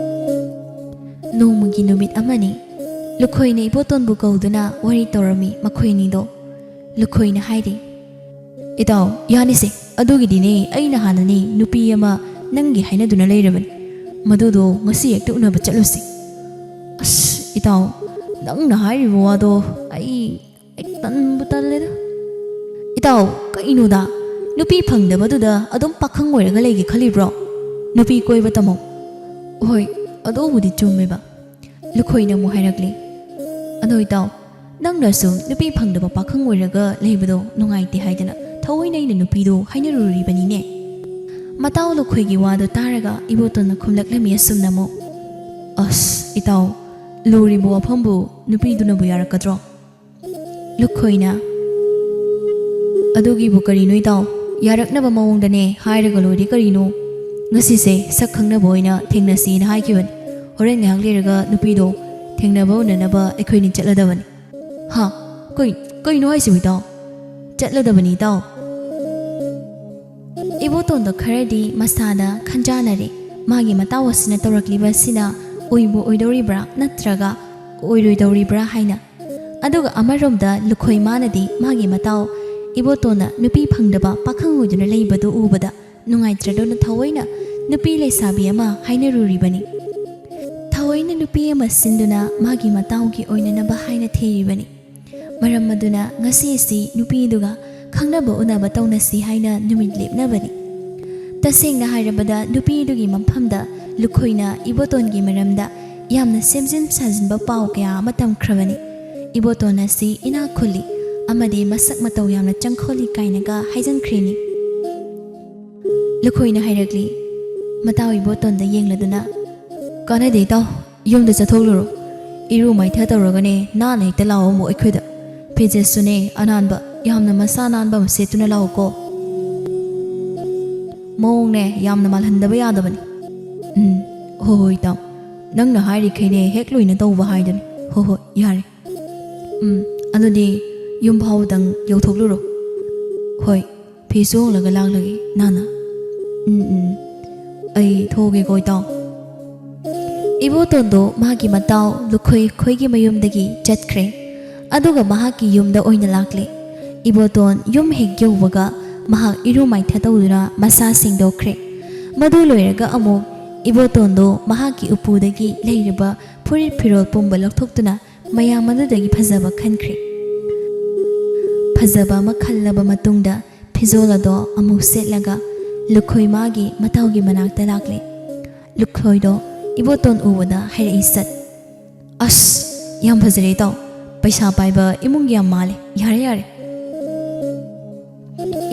ꯅꯣꯡꯃꯒꯤ ꯅꯨꯃꯤꯠ ꯑꯃꯅꯤ꯫ ꯂꯨꯈꯣꯏꯅ ꯏꯕꯣꯇꯣꯟꯕꯨ ꯀꯧꯗꯨꯅ ꯋꯥꯔꯤ ꯇꯧꯔꯝꯃꯤ ꯃꯈꯣꯏꯅꯤꯗꯣ꯫ ꯂꯨꯈꯣꯏꯅ ꯍꯥꯏꯔꯤ, "ꯏꯇꯥꯎ, ꯌꯥꯅꯤꯁꯦ, ꯑꯗꯨꯒꯤꯗꯤꯅꯦ ꯑꯩꯅ ꯍꯥꯟꯅꯅꯦ ꯅꯨꯄꯤ ꯑꯃ ꯅꯪꯒꯤ ꯍꯥꯏꯅꯗꯨꯅ ꯂꯩꯔꯕꯅꯤ꯫ ꯃꯗꯨꯗꯣ ꯉꯁꯤ ꯍꯦꯛꯇ ꯎꯅꯕ ꯆꯠꯂꯨꯁꯦ꯫" "ꯑꯁ, ꯏꯇꯥꯎ, ꯅꯪꯅ ꯍꯥꯏꯔꯤꯕ ꯋꯥꯗꯣ ꯑꯩ ꯍꯦꯛ ꯇꯟꯕꯨ ꯇꯜꯂꯦꯗ꯫" "ꯏꯇꯥꯎ, ꯀꯩꯅꯣꯗ, ꯅꯨꯄꯤ ꯐꯪꯗꯕꯗꯨꯗ ꯑꯗꯨꯝ ꯄꯥꯈꯪ ꯑꯣꯏꯔꯒ ꯂꯩꯒꯦ ꯈꯜꯂꯤꯕ꯭ꯔꯣ? ꯅꯨꯄꯤ ꯀꯣꯏꯕ ꯇꯝꯃꯣ꯫" "ꯍꯣꯏ, ꯑꯗꯨꯕꯨꯗꯤ ꯆꯨꯝꯃꯦꯕ꯫" ꯂꯨꯈꯣꯏꯅ ꯑꯃꯨꯛ ꯍꯥꯏꯔꯛꯂꯤ, "ꯑꯗꯣ ꯏꯇꯥꯎ, ꯅꯪꯅ ꯁꯨꯝ ꯅꯨꯄꯤ ꯐꯪꯗꯕ ꯄꯥꯈꯪ ꯑꯣꯏꯔꯒ ꯂꯩꯕꯗꯣ ꯅꯨꯡꯉꯥꯏꯇꯦ ꯍꯥꯏꯗꯅ ꯊꯑꯣꯏꯅ ꯑꯩꯅ ꯅꯨꯄꯤꯗꯣ ꯍꯥꯏꯅꯔꯨꯔꯤꯕꯅꯤꯅꯦ꯫" ꯃꯇꯥꯎ ꯂꯨꯈꯣꯏꯒꯤ ꯋꯥꯗꯣ ꯇꯥꯔꯒ ꯏꯕꯣꯇꯣꯟꯅ ꯈꯨꯝꯂꯛꯂꯝꯃꯤ ꯑꯁꯨꯝꯅ ꯑꯃꯨꯛ, "ꯑꯁ, ꯏꯇꯥꯎ, ꯂꯨꯔꯤꯕ ꯋꯥꯐꯝꯕꯨ ꯅꯨꯄꯤꯗꯨꯅꯕꯨ ꯌꯥꯔꯛꯀꯗ꯭ꯔꯣ?" ꯂꯨꯈꯣꯏꯅ, "ꯑꯗꯨꯒꯤꯕꯨ ꯀꯔꯤꯅꯣ ꯏꯇꯥꯎ? ꯌꯥꯔꯛꯅꯕ ꯃꯑꯣꯡꯗꯅꯦ ꯍꯥꯏꯔꯒ ꯂꯣꯏꯔꯦ ꯀꯔꯤꯅꯣ? ꯉꯁꯤꯁꯦ ꯁꯛ ꯈꯪꯅꯕ ꯑꯣꯏꯅ ꯊꯦꯡꯅꯁꯤꯅ ꯍꯥꯏꯈꯤꯕꯅꯤ꯫ ꯍꯣꯔꯦꯟ ꯉꯥꯏꯍꯥꯛ ꯂꯩꯔꯒ ꯅꯨꯄꯤꯗꯣ ꯊꯦꯡꯅꯕ ꯎꯅꯅꯕ ꯑꯩꯈꯣꯏꯅꯤ ꯆꯠꯂꯗꯕꯅꯤ꯫" "ꯍꯥ? ꯀꯩ-, ꯀꯩꯅꯣ ꯍꯥꯏꯁꯤꯕꯨ ꯏꯇꯥꯎ?" "ꯆꯠꯂꯗꯕꯅꯤ ꯏꯇꯥꯎ꯫" ꯏꯕꯣꯇꯣꯟꯗꯣ ꯈꯔꯗꯤ ꯃꯁꯥꯗ ꯈꯟꯖꯥꯟꯅꯔꯦ, ꯃꯥꯒꯤ ꯃꯇꯥꯎ ꯑꯁꯤꯅ ꯇꯧꯔꯛꯂꯤꯕ ꯑꯁꯤꯅ ꯑꯣꯏꯕꯨ ꯑꯣꯏꯗꯧꯔꯤꯕ꯭ꯔꯥ ꯅꯠꯇ꯭ꯔꯒ ꯑꯣꯏꯔꯣꯏꯗꯧꯔꯤꯕ꯭ꯔꯥ ꯍꯥꯏꯅ꯫ ꯑꯗꯨꯒ ꯑꯃꯔꯣꯝꯗ ꯂꯨꯈꯣꯏ ꯃꯥꯅꯗꯤ ꯃꯥꯒꯤ ꯃꯇꯥꯎ ꯏꯕꯣꯇꯣꯟꯅ ꯅꯨꯄꯤ ꯐꯪꯗꯕ ꯄꯥꯈꯪ ꯑꯣꯏꯗꯨꯅ ꯂꯩꯕꯗꯨ ꯎꯕꯗ ꯅꯨꯡꯉꯥꯏꯇ꯭ꯔꯗꯨꯅ ꯊꯑꯣꯏꯅ ꯅꯨꯄꯤ ꯂꯩꯁꯥꯕꯤ ꯑꯃ ꯍꯥꯏꯅꯔꯨꯔꯤꯕꯅꯤ꯫ ꯊꯑꯣꯏꯅ ꯅꯨꯄꯤ ꯑꯃ ꯁꯤꯟꯗꯨꯅ ꯃꯥꯒꯤ ꯃꯇꯥꯎꯒꯤ ꯑꯣꯏꯅꯅꯕ ꯍꯥꯏꯅ ꯊꯤꯔꯤꯕꯅꯤ꯫ ꯃꯔꯝ ꯑꯗꯨꯅ ꯉꯁꯤ ꯑꯁꯤ ꯅꯨꯄꯤꯗꯨꯒ ꯈꯪꯅꯕ ꯎꯅꯕ ꯇꯧꯅꯁꯤ ꯍꯥꯏꯅ ꯅꯨꯃꯤꯠ ꯂꯦꯞꯅꯕꯅꯤ꯫ ꯇꯁꯦꯡꯅ ꯍꯥꯏꯔꯕꯗ, ꯅꯨꯄꯤ ꯑꯗꯨꯒꯤ ꯃꯐꯝꯗ ꯂꯨꯈꯣꯏꯅ ꯏꯕꯣꯇꯣꯟꯒꯤ ꯃꯔꯝꯗ ꯌꯥꯝꯅ ꯁꯦꯝꯖꯤꯟ ꯁꯥꯖꯤꯟꯕ ꯄꯥꯎ ꯀꯌꯥ ꯑꯃ ꯇꯝꯈ꯭ꯔꯕꯅꯤ꯫ ꯏꯕꯣꯇꯣꯟ ꯑꯁꯤ ꯏꯅꯥꯛ ꯈꯨꯜꯂꯤ ꯑꯃꯗꯤ ꯃꯁꯛ ꯃꯇꯧ ꯌꯥꯝꯅ ꯆꯪꯈꯣꯜꯂꯤ ꯀꯥꯏꯅꯒ ꯍꯥꯏꯖꯤꯟꯈ꯭ꯔꯤꯅꯤ꯫ ꯂꯨꯈꯣꯏꯅ ꯍꯥꯏꯔꯛꯂꯤ, ꯃꯇꯥꯎ ꯏꯕꯣꯇꯣꯟꯗ ꯌꯦꯡꯂꯗꯨꯅ, "ꯀꯥꯟꯅꯗꯦ ꯏꯇꯥꯎ, ꯌꯨꯝꯗ ꯆꯠꯊꯣꯛꯂꯨꯔꯣ꯫ ꯏꯔꯨ ꯃꯥꯏꯊ ꯇꯧꯔꯒꯅꯦ ꯅꯥꯟꯅ ꯍꯦꯛꯇ ꯂꯥꯛꯑꯣ ꯑꯃꯨꯛ ꯑꯩꯈꯣꯏꯗ꯫ ꯐꯤꯖꯦꯠꯁꯨꯅꯦ ꯑꯅꯥꯟꯕ, ꯌꯥꯝꯅ ꯃꯁꯥ ꯅꯥꯟꯕ ꯑꯃ ꯁꯦꯠꯇꯨꯅ ꯂꯥꯛꯎꯀꯣ꯫" "ꯃꯑꯣꯡꯅꯦ ꯌꯥꯝꯅ ꯃꯥꯜꯍꯟꯗꯕ ꯌꯥꯗꯕꯅꯤ꯫" "ꯎꯝ, ꯍꯣꯏ ꯍꯣꯏ ꯏꯇꯥꯎ, ꯅꯪꯅ ꯍꯥꯏꯔꯤꯈꯩꯅꯦ ꯍꯦꯛ ꯂꯣꯏꯅ ꯇꯧꯕ ꯍꯥꯏꯗꯨꯅꯤ꯫ ꯍꯣꯏ ꯍꯣꯏ, ꯌꯥꯔꯦ꯫ ꯎꯝ, ꯑꯗꯨꯗꯤ ꯌꯨꯝ ꯐꯥꯎꯕꯗꯪ ꯌꯧꯊꯣꯛꯂꯨꯔꯣ꯫" "ꯍꯣꯏ, ꯐꯤꯁꯨ ꯍꯣꯡꯂꯒ ꯂꯥꯛꯂꯒꯦ ꯅꯥꯟꯅ꯫" "ꯎꯝ ꯎꯝ, ꯑꯩ ꯊꯣꯛꯑꯒꯦꯀꯣ ꯏꯇꯥꯎ꯫" ꯏꯕꯣꯇꯣꯟꯗꯣ ꯃꯥꯒꯤ ꯃꯇꯥꯎ ꯂꯨꯈꯣꯏ ꯈꯣꯏꯒꯤ ꯃꯌꯨꯝꯗꯒꯤ ꯆꯠꯈ꯭ꯔꯦ꯫ ꯑꯗꯨꯒ ꯃꯍꯥꯛꯀꯤ ꯌꯨꯝꯗ ꯑꯣꯏꯅ ꯂꯥꯛꯂꯦ꯫ ꯏꯕꯣꯇꯣꯟ ꯌꯨꯝ ꯍꯦꯛ ꯌꯧꯕꯒ ꯃꯍꯥꯛ ꯏꯔꯨ ꯃꯥꯏꯊ ꯇꯧꯗꯨꯅ ꯃꯁꯥ ꯁꯦꯡꯗꯣꯛꯈ꯭ꯔꯦ꯫ ꯃꯗꯨ ꯂꯣꯏꯔꯒ ꯑꯃꯨꯛ ꯏꯕꯣꯇꯣꯟꯗꯣ ꯃꯍꯥꯛꯀꯤ ꯎꯄꯨꯗꯒꯤ ꯂꯩꯔꯤꯕ ꯐꯨꯔꯤꯠ ꯐꯤꯔꯣꯜ ꯄꯨꯝꯕ ꯂꯧꯊꯣꯛꯇꯨꯅ ꯃꯌꯥꯝ ꯑꯗꯨꯗꯒꯤ ꯐꯖꯕ ꯈꯟꯈ꯭ꯔꯦ꯫ ꯐꯖꯕ ꯑꯃ ꯈꯜꯂꯕ ꯃꯇꯨꯡꯗ ꯐꯤꯖꯣꯜ ꯑꯗꯣ ꯑꯃꯨꯛ ꯁꯦꯠꯂꯒ ꯂꯨꯈꯣꯏ ꯃꯥꯒꯤ ꯃꯇꯥꯎꯒꯤ ꯃꯅꯥꯛꯇ ꯂꯥꯛꯂꯦ꯫ ꯂꯨꯈꯣꯏꯗꯣ ꯏꯕꯣꯇꯣꯟ ꯎꯕꯗ ꯍꯥꯏꯔꯛꯏ ꯁꯠ, "ꯑꯁ, ꯌꯥꯝ ꯐꯖꯔꯦ ꯏꯇꯥꯎ꯫ ꯄꯩꯁꯥ ꯄꯥꯏꯕ ꯏꯃꯨꯡꯒꯤ ꯌꯥꯝ ꯃꯥꯜꯂꯦ꯫ ꯌꯥꯔꯦ, ꯌꯥꯔꯦ꯫"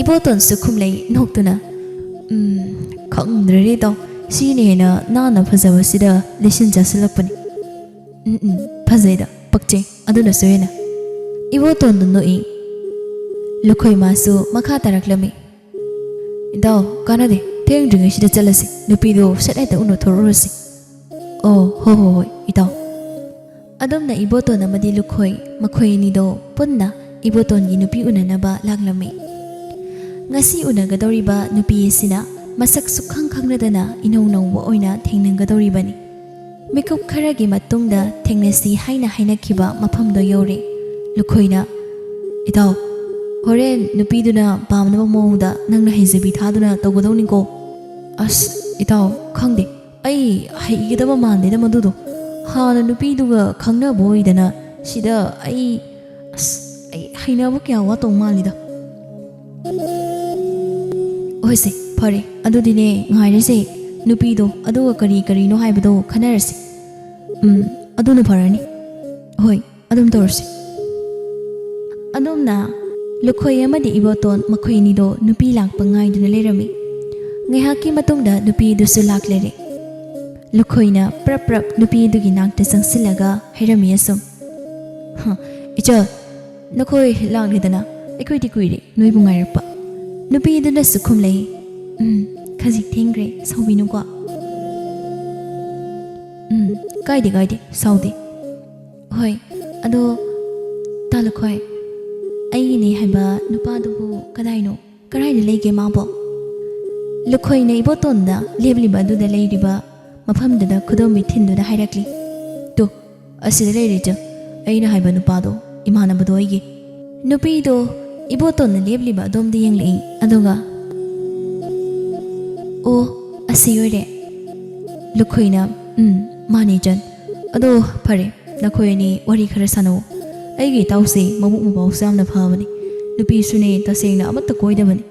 ꯏꯕꯣꯇꯣꯟꯁꯨ ꯈꯨꯝꯂꯩ ꯅꯣꯛꯇꯨꯅ, "ꯎꯝ, ꯈꯪꯗ꯭ꯔꯦ ꯏꯇꯥꯎ꯫ ꯁꯤꯅ ꯍꯦꯟꯅ ꯅꯥꯟꯅ ꯐꯖꯕꯁꯤꯗ ꯂꯩꯁꯤꯟ ꯆꯥꯁꯤꯜꯂꯛꯄꯅꯤ꯫ ꯎꯝ, ꯎꯝ, ꯐꯖꯩꯗ, ꯄꯛꯆꯩ꯫ ꯑꯗꯨꯅꯁꯨ ꯍꯦꯟꯅ꯫" ꯏꯕꯣꯇꯣꯟꯗꯨ ꯅꯣꯛꯏ꯫ ꯂꯨꯈꯣꯏ ꯃꯥꯁꯨ ꯃꯈꯥ ꯇꯥꯔꯛꯂꯝꯃꯤ꯫ "ꯏꯇꯥꯎ, ꯀꯥꯟꯅꯗꯦ꯫ ꯊꯦꯡꯗ꯭ꯔꯤꯉꯩꯁꯤꯗ ꯆꯠꯂꯁꯤ꯫ ꯅꯨꯄꯤꯗꯣ ꯁꯠ ꯍꯦꯛꯇ ꯎꯅꯊꯣꯔꯛꯎꯔꯁꯤ꯫" "ꯑꯣ, ꯍꯣ, ꯍꯣ, ꯍꯣꯏ, ꯏꯇꯥꯎ꯫" ꯑꯗꯨꯝꯅ ꯏꯕꯣꯇꯣꯟ ꯑꯃꯗꯤ ꯂꯨꯈꯣꯏ, ꯃꯈꯣꯏ ꯑꯅꯤꯗꯣ ꯄꯨꯟꯅ ꯏꯕꯣꯇꯣꯟꯒꯤ ꯅꯨꯄꯤ ꯎꯅꯅꯕ ꯂꯥꯛꯂꯝꯃꯤ꯫ ꯉꯁꯤ ꯎꯅꯒꯗꯧꯔꯤꯕ ꯅꯨꯄꯤ ꯑꯁꯤꯅ ꯃꯁꯛ ꯁꯨꯛꯈꯪ ꯈꯪꯅꯗꯅ ꯏꯅꯧ ꯅꯧꯕ ꯑꯣꯏꯅ ꯊꯦꯡꯅꯒꯗꯧꯔꯤꯕꯅꯤ꯫ ꯃꯤꯀꯨꯞ ꯈꯔꯒꯤ ꯃꯇꯨꯡꯗ ꯊꯦꯡꯅꯁꯤ ꯍꯥꯏꯅ ꯍꯥꯏꯅꯈꯤꯕ ꯃꯐꯝꯗꯣ ꯌꯧꯔꯦ꯫ ꯂꯨꯈꯣꯏꯅ, "ꯏꯇꯥꯎ, ꯍꯣꯔꯦꯟ ꯅꯨꯄꯤꯗꯨꯅ ꯄꯥꯝꯅꯕ ꯃꯑꯣꯡꯗ ꯅꯪꯅ ꯍꯩꯖꯕꯤ ꯊꯥꯗꯨꯅ ꯇꯧꯒꯗꯧꯅꯤꯀꯣ꯫" "ꯑꯁ, ꯏꯇꯥꯎ, ꯈꯪꯗꯦ꯫ ꯑꯩ ꯍꯩꯒꯗꯕ ꯃꯥꯟꯗꯦꯗ ꯃꯗꯨꯗꯣ꯫ ꯍꯥꯟꯅ ꯅꯨꯄꯤꯗꯨꯒ ꯈꯪꯅꯕ ꯑꯣꯏꯗꯅ ꯁꯤꯗ ꯑꯩ, ꯑꯁ, ꯑꯩ ꯍꯩꯅꯕ ꯀꯌꯥ ꯋꯥꯠꯇꯧ ꯃꯥꯜꯂꯤꯗ꯫" "ꯍꯣꯏꯁꯦ, ꯐꯔꯦ, ꯑꯗꯨꯗꯤꯅꯦ, ꯉꯥꯏꯔꯁꯦ꯫ ꯅꯨꯄꯤꯗꯣ, ꯑꯗꯨꯒ ꯀꯔꯤ ꯀꯔꯤꯅꯣ ꯍꯥꯏꯕꯗꯣ ꯈꯟꯅꯔꯁꯤ꯫ ꯎꯝ, ꯑꯗꯨꯅ ꯐꯔꯅꯤ꯫ ꯍꯣꯏ, ꯑꯗꯨꯝ ꯇꯧꯔꯁꯤ꯫ ꯑꯗꯣꯝꯅ ꯂꯨꯈꯣꯏ ꯑꯃꯗꯤ ꯏꯕꯣꯇꯣꯟ ꯃꯈꯣꯏ ꯑꯅꯤꯗꯣ ꯅꯨꯄꯤ ꯂꯥꯛꯄ ꯉꯥꯏꯗꯨꯅ ꯂꯩꯔꯝꯃꯤ꯫ ꯉꯥꯏꯍꯥꯛꯀꯤ ꯃꯇꯨꯡꯗ ꯅꯨꯄꯤꯗꯨꯁꯨ ꯂꯥꯛꯂꯔꯦ꯫ ꯂꯨꯈꯣꯏꯅ ꯄ꯭ꯔꯞ ꯄ꯭ꯔꯞ ꯅꯨꯄꯤꯗꯨꯒꯤ ꯅꯥꯛꯇ ꯆꯪꯁꯤꯜꯂꯒ ꯍꯥꯏꯔꯝꯃꯤ ꯑꯁꯨꯝ, "ꯍ, ꯏꯆꯜ, ꯅꯈꯣꯏ ꯂꯥꯛꯂꯦꯗꯅ, ꯑꯩꯈꯣꯏꯗꯤ ꯀꯨꯏꯔꯦ ꯅꯣꯏꯕꯨ ꯉꯥꯏꯔꯛꯄ꯫" ꯅꯨꯄꯤꯗꯨꯅꯁꯨ ꯈꯨꯝꯂꯛꯏ, "ꯎꯝ, ꯈꯖꯤꯛ ꯊꯦꯡꯈ꯭ꯔꯦ, ꯁꯥꯎꯕꯤꯅꯨꯀꯣ꯫" "ꯎꯝ, ꯀꯥꯏꯗꯦ, ꯀꯥꯏꯗꯦ, ꯁꯥꯎꯗꯦ꯫" "ꯍꯣꯏ, ꯑꯗꯣ ꯇꯥ ꯂꯨꯈꯣꯏ, ꯑꯩꯒꯤꯅꯦ ꯍꯥꯏꯕ ꯅꯨꯄꯥꯗꯨꯕꯨ ꯀꯗꯥꯏꯅꯣ? ꯀꯗꯥꯏꯗ ꯂꯩꯒꯦ ꯃꯥꯕꯣ?" ꯂꯨꯈꯣꯏꯅ ꯏꯕꯣꯇꯣꯟꯗ ꯂꯦꯞꯂꯤꯕ ꯑꯗꯨꯗ ꯂꯩꯔꯤꯕ ꯃꯐꯝꯗꯨꯗ ꯈꯨꯗꯣꯝꯕꯤ ꯊꯤꯟꯗꯨꯅ ꯍꯥꯏꯔꯛꯂꯤ꯫ "ꯇꯨ, ꯑꯁꯤꯗ ꯂꯩꯔꯦ ꯆꯨ, ꯑꯩꯅ ꯍꯥꯏꯕ ꯅꯨꯄꯥꯗꯣ, ꯏꯃꯥꯟꯅꯕꯗꯣ ꯑꯩꯒꯤ꯫" ꯅꯨꯄꯤꯗꯣ ꯏꯕꯣꯇꯣꯟꯅ ꯂꯦꯞꯂꯤꯕ ꯑꯗꯣꯝꯗ ꯌꯦꯡꯂꯛꯏ, ꯑꯗꯨꯒ, "ꯑꯣ, ꯑꯁꯤ ꯑꯣꯏꯔꯦ꯫" ꯂꯨꯈꯣꯏꯅ, "ꯎꯝ, ꯃꯥꯅꯦ ꯏꯆꯟ꯫ ꯑꯗꯣ ꯐꯔꯦ, ꯅꯈꯣꯏ ꯑꯅꯤ ꯋꯥꯔꯤ ꯈꯔ ꯁꯥꯟꯅꯧ꯫ ꯑꯩꯒꯤ ꯏꯇꯥꯎꯁꯦ ꯃꯕꯨꯛ ꯃꯄꯥꯎꯁꯨ ꯌꯥꯝꯅ ꯐꯕꯅꯤ, ꯅꯨꯄꯤꯁꯨꯅꯦ, ꯇꯁꯦꯡꯅ ꯑꯃꯠꯇ ꯀꯣꯏꯗꯕꯅꯤ꯫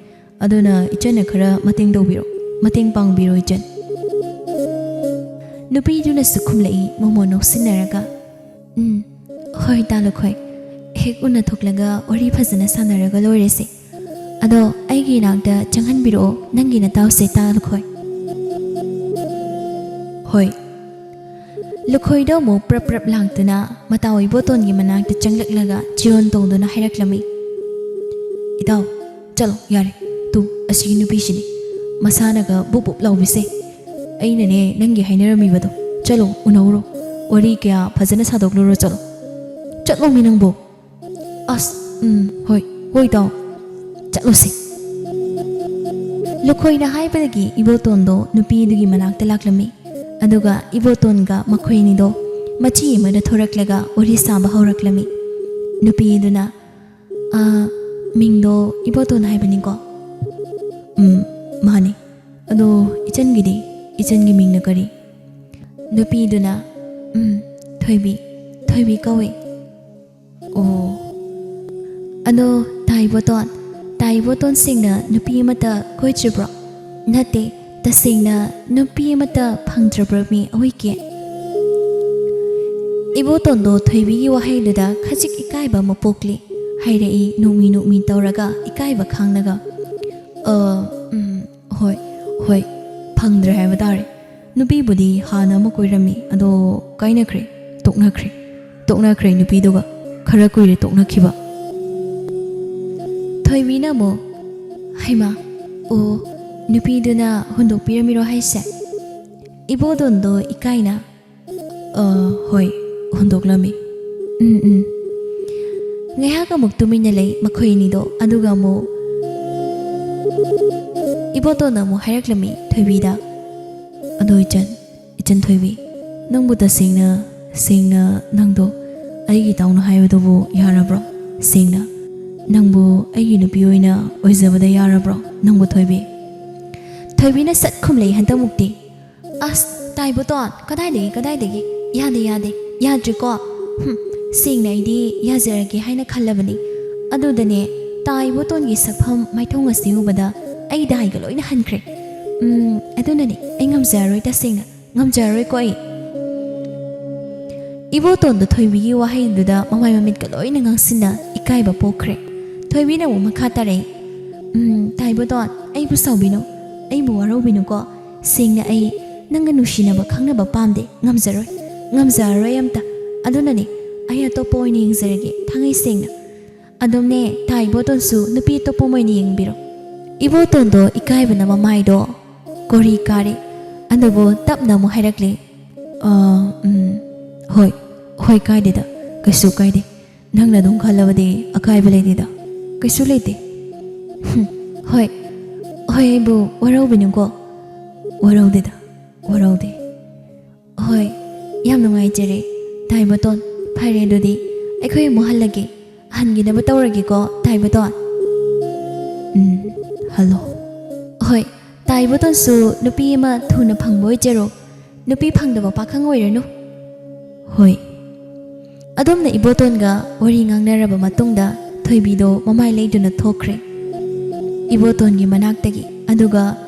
ꯑꯗꯨꯅ ꯏꯆꯟꯅ ꯈꯔ ꯃꯇꯦꯡ ꯇꯧꯕꯤꯔꯣ, ꯃꯇꯦꯡ ꯄꯥꯡꯕꯤꯔꯣ ꯏꯆꯟ꯫" ꯅꯨꯄꯤꯗꯨꯅꯁꯨ ꯈꯨꯝꯂꯛꯏ, ꯃꯣꯃꯣꯟ ꯅꯣꯛꯁꯤꯟꯅꯔꯒ, "ꯎꯝ, ꯍꯣꯏ ꯇꯥ ꯂꯨꯈꯣꯏ, ꯍꯦꯛ ꯎꯅꯊꯣꯛꯂꯒ ꯋꯥꯔꯤ ꯐꯖꯅ ꯁꯥꯟꯅꯔꯒ ꯂꯣꯏꯔꯦꯁꯦ꯫ ꯑꯗꯣ ꯑꯩꯒꯤ ꯏꯅꯥꯛꯇ ꯆꯪꯍꯟꯕꯤꯔꯛꯑꯣ ꯅꯪꯒꯤ ꯅꯇꯥꯎꯁꯦ ꯇꯥ ꯂꯨꯈꯣꯏ꯫" "ꯍꯣꯏ꯫" ꯂꯨꯈꯣꯏꯗꯣ ꯑꯃꯨꯛ ꯄ꯭ꯔꯞ ꯄ꯭ꯔꯞ ꯂꯥꯛꯇꯨꯅ ꯃꯇꯥꯎ ꯏꯕꯣꯇꯣꯟꯒꯤ ꯃꯅꯥꯛꯇ ꯆꯪꯂꯛꯂꯒ ꯆꯤꯔꯣꯟ ꯇꯧꯗꯨꯅ ꯍꯥꯏꯔꯛꯂꯝꯃꯤ, "ꯏꯇꯥꯎ, ꯆꯠꯂꯣ, ꯌꯥꯔꯦ꯫ ꯇꯨ, ꯑꯁꯤꯒꯤ ꯅꯨꯄꯤꯁꯤꯅꯤ, ꯃꯁꯥꯅꯒ ꯕꯨꯞ ꯕꯨꯞ ꯂꯥꯎꯕꯤꯁꯦ꯫ ꯑꯩꯅꯅꯦ ꯅꯪꯒꯤ ꯍꯥꯏꯅꯔꯝꯃꯤꯕꯗꯣ, ꯆꯠꯂꯣ, ꯎꯅꯧꯔꯣ꯫ ꯋꯥꯔꯤ ꯀꯌꯥ ꯐꯖꯅ ꯁꯥꯗꯣꯛꯂꯨꯔꯣ, ꯆꯠꯂꯣ꯫ ꯆꯠꯂꯣꯃꯤ ꯅꯪꯕꯣ꯫" "ꯑꯁ, ꯎꯝ, ꯍꯣꯏ, ꯍꯣꯏ, ꯏꯇꯥꯎ, ꯆꯠꯂꯨꯁꯦ꯫" ꯂꯨꯈꯣꯏꯅ ꯍꯥꯏꯕꯗꯒꯤ ꯏꯕꯣꯇꯣꯟꯗꯣ ꯅꯨꯄꯤꯗꯨꯒꯤ ꯃꯅꯥꯛꯇ ꯂꯥꯛꯂꯝꯃꯤ꯫ ꯑꯗꯨꯒ ꯏꯕꯣꯇꯣꯟꯒ ꯃꯈꯣꯏ ꯑꯅꯤꯗꯣ ꯃꯆꯤ ꯑꯃꯗ ꯊꯣꯔꯛꯂꯒ ꯋꯥꯔꯤ ꯁꯥꯕ ꯍꯧꯔꯛꯂꯝꯃꯤ꯫ ꯅꯨꯄꯤꯗꯨꯅ, "ꯑ, ꯃꯤꯡꯗꯣ ꯏꯕꯣꯇꯣꯟ ꯍꯥꯏꯕꯅꯤꯀꯣ?" "ꯎꯝ, ꯃꯥꯅꯤ꯫ ꯑꯗꯣ ꯏꯆꯟꯒꯤꯗꯤ? ꯏꯆꯟꯒꯤ ꯃꯤꯡꯅ ꯀꯔꯤ?" ꯅꯨꯄꯤꯗꯨꯅ, "ꯎꯝ, ꯊꯣꯏꯕꯤ, ꯊꯣꯏꯕꯤ ꯀꯧꯏ꯫" "ꯑꯣ, ꯑꯗꯣ ꯇꯥ ꯏꯕꯣꯇꯣꯟ, ꯇꯥ ꯏꯕꯣꯇꯣꯟ ꯁꯦꯡꯅ ꯅꯨꯄꯤ ꯑꯃꯠꯇ ꯀꯣꯏꯗ꯭ꯔꯤꯕ꯭ꯔꯣ?" ꯅꯠꯇꯦ, ꯇꯁꯦꯡꯅ ꯅꯨꯄꯤ ꯑꯃꯠꯇ ꯐꯪꯗ꯭ꯔꯕ꯭ꯔꯃꯤ ꯑꯣꯏꯒꯦ? ꯏꯕꯣꯇꯣꯟꯗꯣ ꯊꯣꯏꯕꯤꯒꯤ ꯋꯥꯍꯩꯗꯨꯗ ꯈꯖꯤꯛ ꯏꯀꯥꯏꯕ ꯑꯃ ꯄꯣꯛꯂꯤ꯫ ꯍꯥꯏꯔꯛꯏ ꯅꯣꯛꯃꯤ ꯅꯣꯛꯃꯤ ꯇꯧꯔꯒ ꯏꯀꯥꯏꯕ ꯈꯥꯡꯂꯒ, "ꯑ, ꯎꯝ, ꯍꯣꯏ, ꯍꯣꯏ, ꯐꯪꯗ꯭ꯔꯦ ꯍꯥꯏꯕ ꯇꯥꯔꯦ꯫ ꯅꯨꯄꯤꯕꯨꯗꯤ ꯍꯥꯟꯅ ꯑꯃ ꯀꯣꯏꯔꯝꯃꯤ, ꯑꯗꯣ ꯀꯥꯏꯅꯈ꯭ꯔꯦ, ꯇꯣꯛꯅꯈ꯭ꯔꯦ, ꯇꯣꯛꯅꯈ꯭ꯔꯦ ꯅꯨꯄꯤꯗꯨꯒ꯫ ꯈꯔ ꯀꯨꯏꯔꯦ ꯇꯣꯛꯅꯈꯤꯕ꯫" ꯊꯣꯏꯕꯤꯅ ꯑꯃꯨꯛ, "ꯍꯩꯃꯥ, ꯑꯣ, ꯅꯨꯄꯤꯗꯨꯅ ꯍꯨꯟꯗꯣꯛꯄꯤꯔꯝꯃꯤꯔꯣ ꯍꯥꯏꯁꯦ?" ꯏꯕꯣꯗꯣꯟꯗꯣ ꯏꯀꯥꯏꯅ, "ꯑ, ꯍꯣꯏ, ꯍꯨꯟꯗꯣꯛꯂꯝꯃꯤ꯫" ꯎꯝ, ꯎꯝ꯫ ꯉꯥꯏꯍꯥꯛ ꯑꯃꯨꯛ ꯇꯨꯃꯤꯟꯅ ꯂꯩ ꯃꯈꯣꯏ ꯑꯅꯤꯗꯣ, ꯑꯗꯨꯒ ꯑꯃꯨꯛ ꯏꯕꯣꯇꯣꯟꯅ ꯑꯃꯨꯛ ꯍꯥꯏꯔꯛꯂꯝꯃꯤ ꯊꯣꯏꯕꯤꯗ, "ꯑꯗꯣ ꯏꯆꯟ, ꯏꯆꯟ ꯊꯣꯏꯕꯤ, ꯅꯪꯕꯨ ꯇꯁꯦꯡꯅ, ꯁꯦꯡꯅ ꯅꯪꯗꯣ ꯑꯩꯒꯤ ꯏꯇꯥꯎꯅ ꯍꯥꯏꯕꯗꯨꯕꯨ ꯌꯥꯔꯕ꯭ꯔꯣ? ꯁꯦꯡꯅ ꯅꯪꯕꯨ ꯑꯩꯒꯤ ꯅꯨꯄꯤ ꯑꯣꯏꯅ ꯑꯣꯏꯖꯕꯗ ꯌꯥꯔꯕ꯭ꯔꯣ ꯅꯪꯕꯨ ꯊꯣꯏꯕꯤ?" ꯊꯣꯏꯕꯤꯅ ꯁꯠ ꯈꯨꯝꯂꯩ ꯍꯟꯗꯛꯃꯨꯛꯇꯤ꯫ "ꯑꯁ, ꯇꯥ ꯏꯕꯣꯇꯣꯟ, ꯀꯗꯥꯏꯗꯒꯤ, ꯀꯗꯥꯏꯗꯒꯤ? ꯌꯥꯗꯦ, ꯌꯥꯗꯦ, ꯌꯥꯗ꯭ꯔꯤꯀꯣ꯫ ꯍꯨꯝ, ꯁꯦꯡꯅ ꯑꯩꯗꯤ ꯌꯥꯖꯔꯒꯦ ꯍꯥꯏꯅ ꯈꯜꯂꯕꯅꯤ꯫ ꯑꯗꯨꯗꯅꯦ, ꯇꯥ ꯏꯕꯣꯇꯣꯟꯒꯤ ꯁꯛꯐꯝ ꯃꯥꯏꯊꯣꯡ ꯑꯁꯤ ꯎꯕꯗ ꯑꯩ ꯗꯥꯏꯒ ꯂꯣꯏꯅ ꯍꯟꯈ꯭ꯔꯦ꯫ ꯎꯝ, ꯑꯗꯨꯅꯅꯦ, ꯑꯩ ꯉꯝꯖꯔꯔꯣꯏ, ꯇꯁꯦꯡꯅ ꯉꯝꯖꯔꯔꯣꯏꯀꯣ ꯑꯩ꯫" ꯏꯕꯣꯇꯣꯟꯗꯣ ꯊꯣꯏꯕꯤꯒꯤ ꯋꯥꯍꯩꯗꯨꯗ ꯃꯃꯥꯏ ꯃꯃꯤꯠꯀ ꯂꯣꯏꯅ ꯉꯥꯡꯁꯤꯟꯅ ꯏꯀꯥꯏꯕ ꯄꯣꯛꯈ꯭ꯔꯦ꯫ ꯊꯣꯏꯕꯤꯅ ꯑꯃꯨꯛ ꯃꯈꯥ ꯇꯥꯔꯛꯏ, "ꯎꯝ, ꯇꯥ ꯏꯕꯣꯇꯣꯟ, ꯑꯩꯕꯨ ꯁꯥꯎꯕꯤꯅꯨ, ꯑꯩꯕꯨ ꯋꯥꯔꯧꯕꯤꯅꯨꯀꯣ꯫ ꯁꯦꯡꯅ ꯑꯩ ꯅꯪꯒ ꯅꯨꯡꯁꯤꯅꯕ ꯈꯪꯅꯕ ꯄꯥꯝꯗꯦ, ꯉꯝꯖꯔꯣꯏ, ꯉꯝꯖꯔꯔꯣꯏ ꯑꯝꯇ꯫ ꯑꯗꯨꯅꯅꯦ, ꯑꯩ ꯑꯇꯣꯞꯄ ꯑꯣꯏꯅ ꯌꯦꯡꯖꯔꯒꯦ, ꯊꯥꯡꯉꯩ ꯁꯦꯡꯅ꯫" ꯑꯗꯨꯝꯅꯦ, ꯇꯥ ꯏꯕꯣꯇꯣꯟꯁꯨ ꯅꯨꯄꯤ ꯑꯇꯣꯞꯄ ꯑꯃ ꯑꯣꯏꯅ ꯌꯦꯡꯕꯤꯔꯣ꯫ ꯏꯕꯣꯇꯣꯟꯗꯣ ꯏꯀꯥꯏꯕꯅ ꯃꯃꯥꯏꯗꯣ ꯀꯣꯔꯤ ꯀꯥꯔꯦ, ꯑꯗꯨꯕꯨ ꯇꯞꯅ ꯑꯃꯨꯛ ꯍꯥꯏꯔꯛꯂꯦ, "ꯑ, ꯎꯝ, ꯍꯣꯏ, ꯍꯣꯏ, ꯀꯥꯏꯗꯦꯗ, ꯀꯩꯁꯨ ꯀꯥꯏꯗꯦ꯫ ꯅꯪꯅ ꯑꯗꯨꯝ ꯈꯜꯂꯕꯗꯤ ꯑꯀꯥꯏꯕ ꯂꯩꯇꯦꯗ, ꯀꯩꯁꯨ ꯂꯩꯇꯦ꯫" "ꯍꯨꯝ, ꯍꯣꯏ, ꯍꯣꯏ, ꯑꯩꯕꯨ ꯋꯥꯔꯧꯕꯤꯅꯨꯀꯣ꯫" "ꯋꯥꯔꯧꯗꯦꯗ, ꯋꯥꯔꯧꯗꯦ꯫" "ꯍꯣꯏ, ꯌꯥꯝ ꯅꯨꯡꯉꯥꯏꯖꯔꯦ, ꯇꯥ ꯏꯕꯣꯇꯣꯟ꯫ ꯐꯔꯦ, ꯑꯗꯨꯗꯤ ꯑꯩꯈꯣꯏ ꯑꯃꯨꯛ ꯍꯜꯂꯒꯦ, ꯍꯟꯈꯤꯅꯕ ꯇꯧꯔꯒꯦꯀꯣ, ꯇꯥ ꯏꯕꯣꯇꯣꯟ꯫" "ꯎꯝ, ꯍꯜꯂꯣ꯫" "ꯍꯣꯏ, ꯇꯥ ꯏꯕꯣꯇꯣꯟꯁꯨ ꯅꯨꯄꯤ ꯑꯃ ꯊꯨꯅ ꯐꯪꯕ ꯑꯣꯏꯖꯔꯣ, ꯅꯨꯄꯤ ꯐꯪꯗꯕ ꯄꯥꯈꯪ ꯑꯣꯏꯔꯅꯨ꯫" "ꯍꯣꯏ꯫" ꯑꯗꯨꯝꯅ ꯏꯕꯣꯇꯣꯟꯒ ꯋꯥꯔꯤ ꯉꯥꯡꯅꯔꯕ ꯃꯇꯨꯡꯗ ꯊꯣꯏꯕꯤꯗꯣ ꯃꯃꯥꯏ ꯂꯩꯗꯨꯅ ꯊꯣꯛꯈ꯭ꯔꯦ ꯏꯕꯣꯇꯣꯟꯒꯤ ꯃꯅꯥꯛꯇꯒꯤ꯫ ꯑꯗꯨꯒ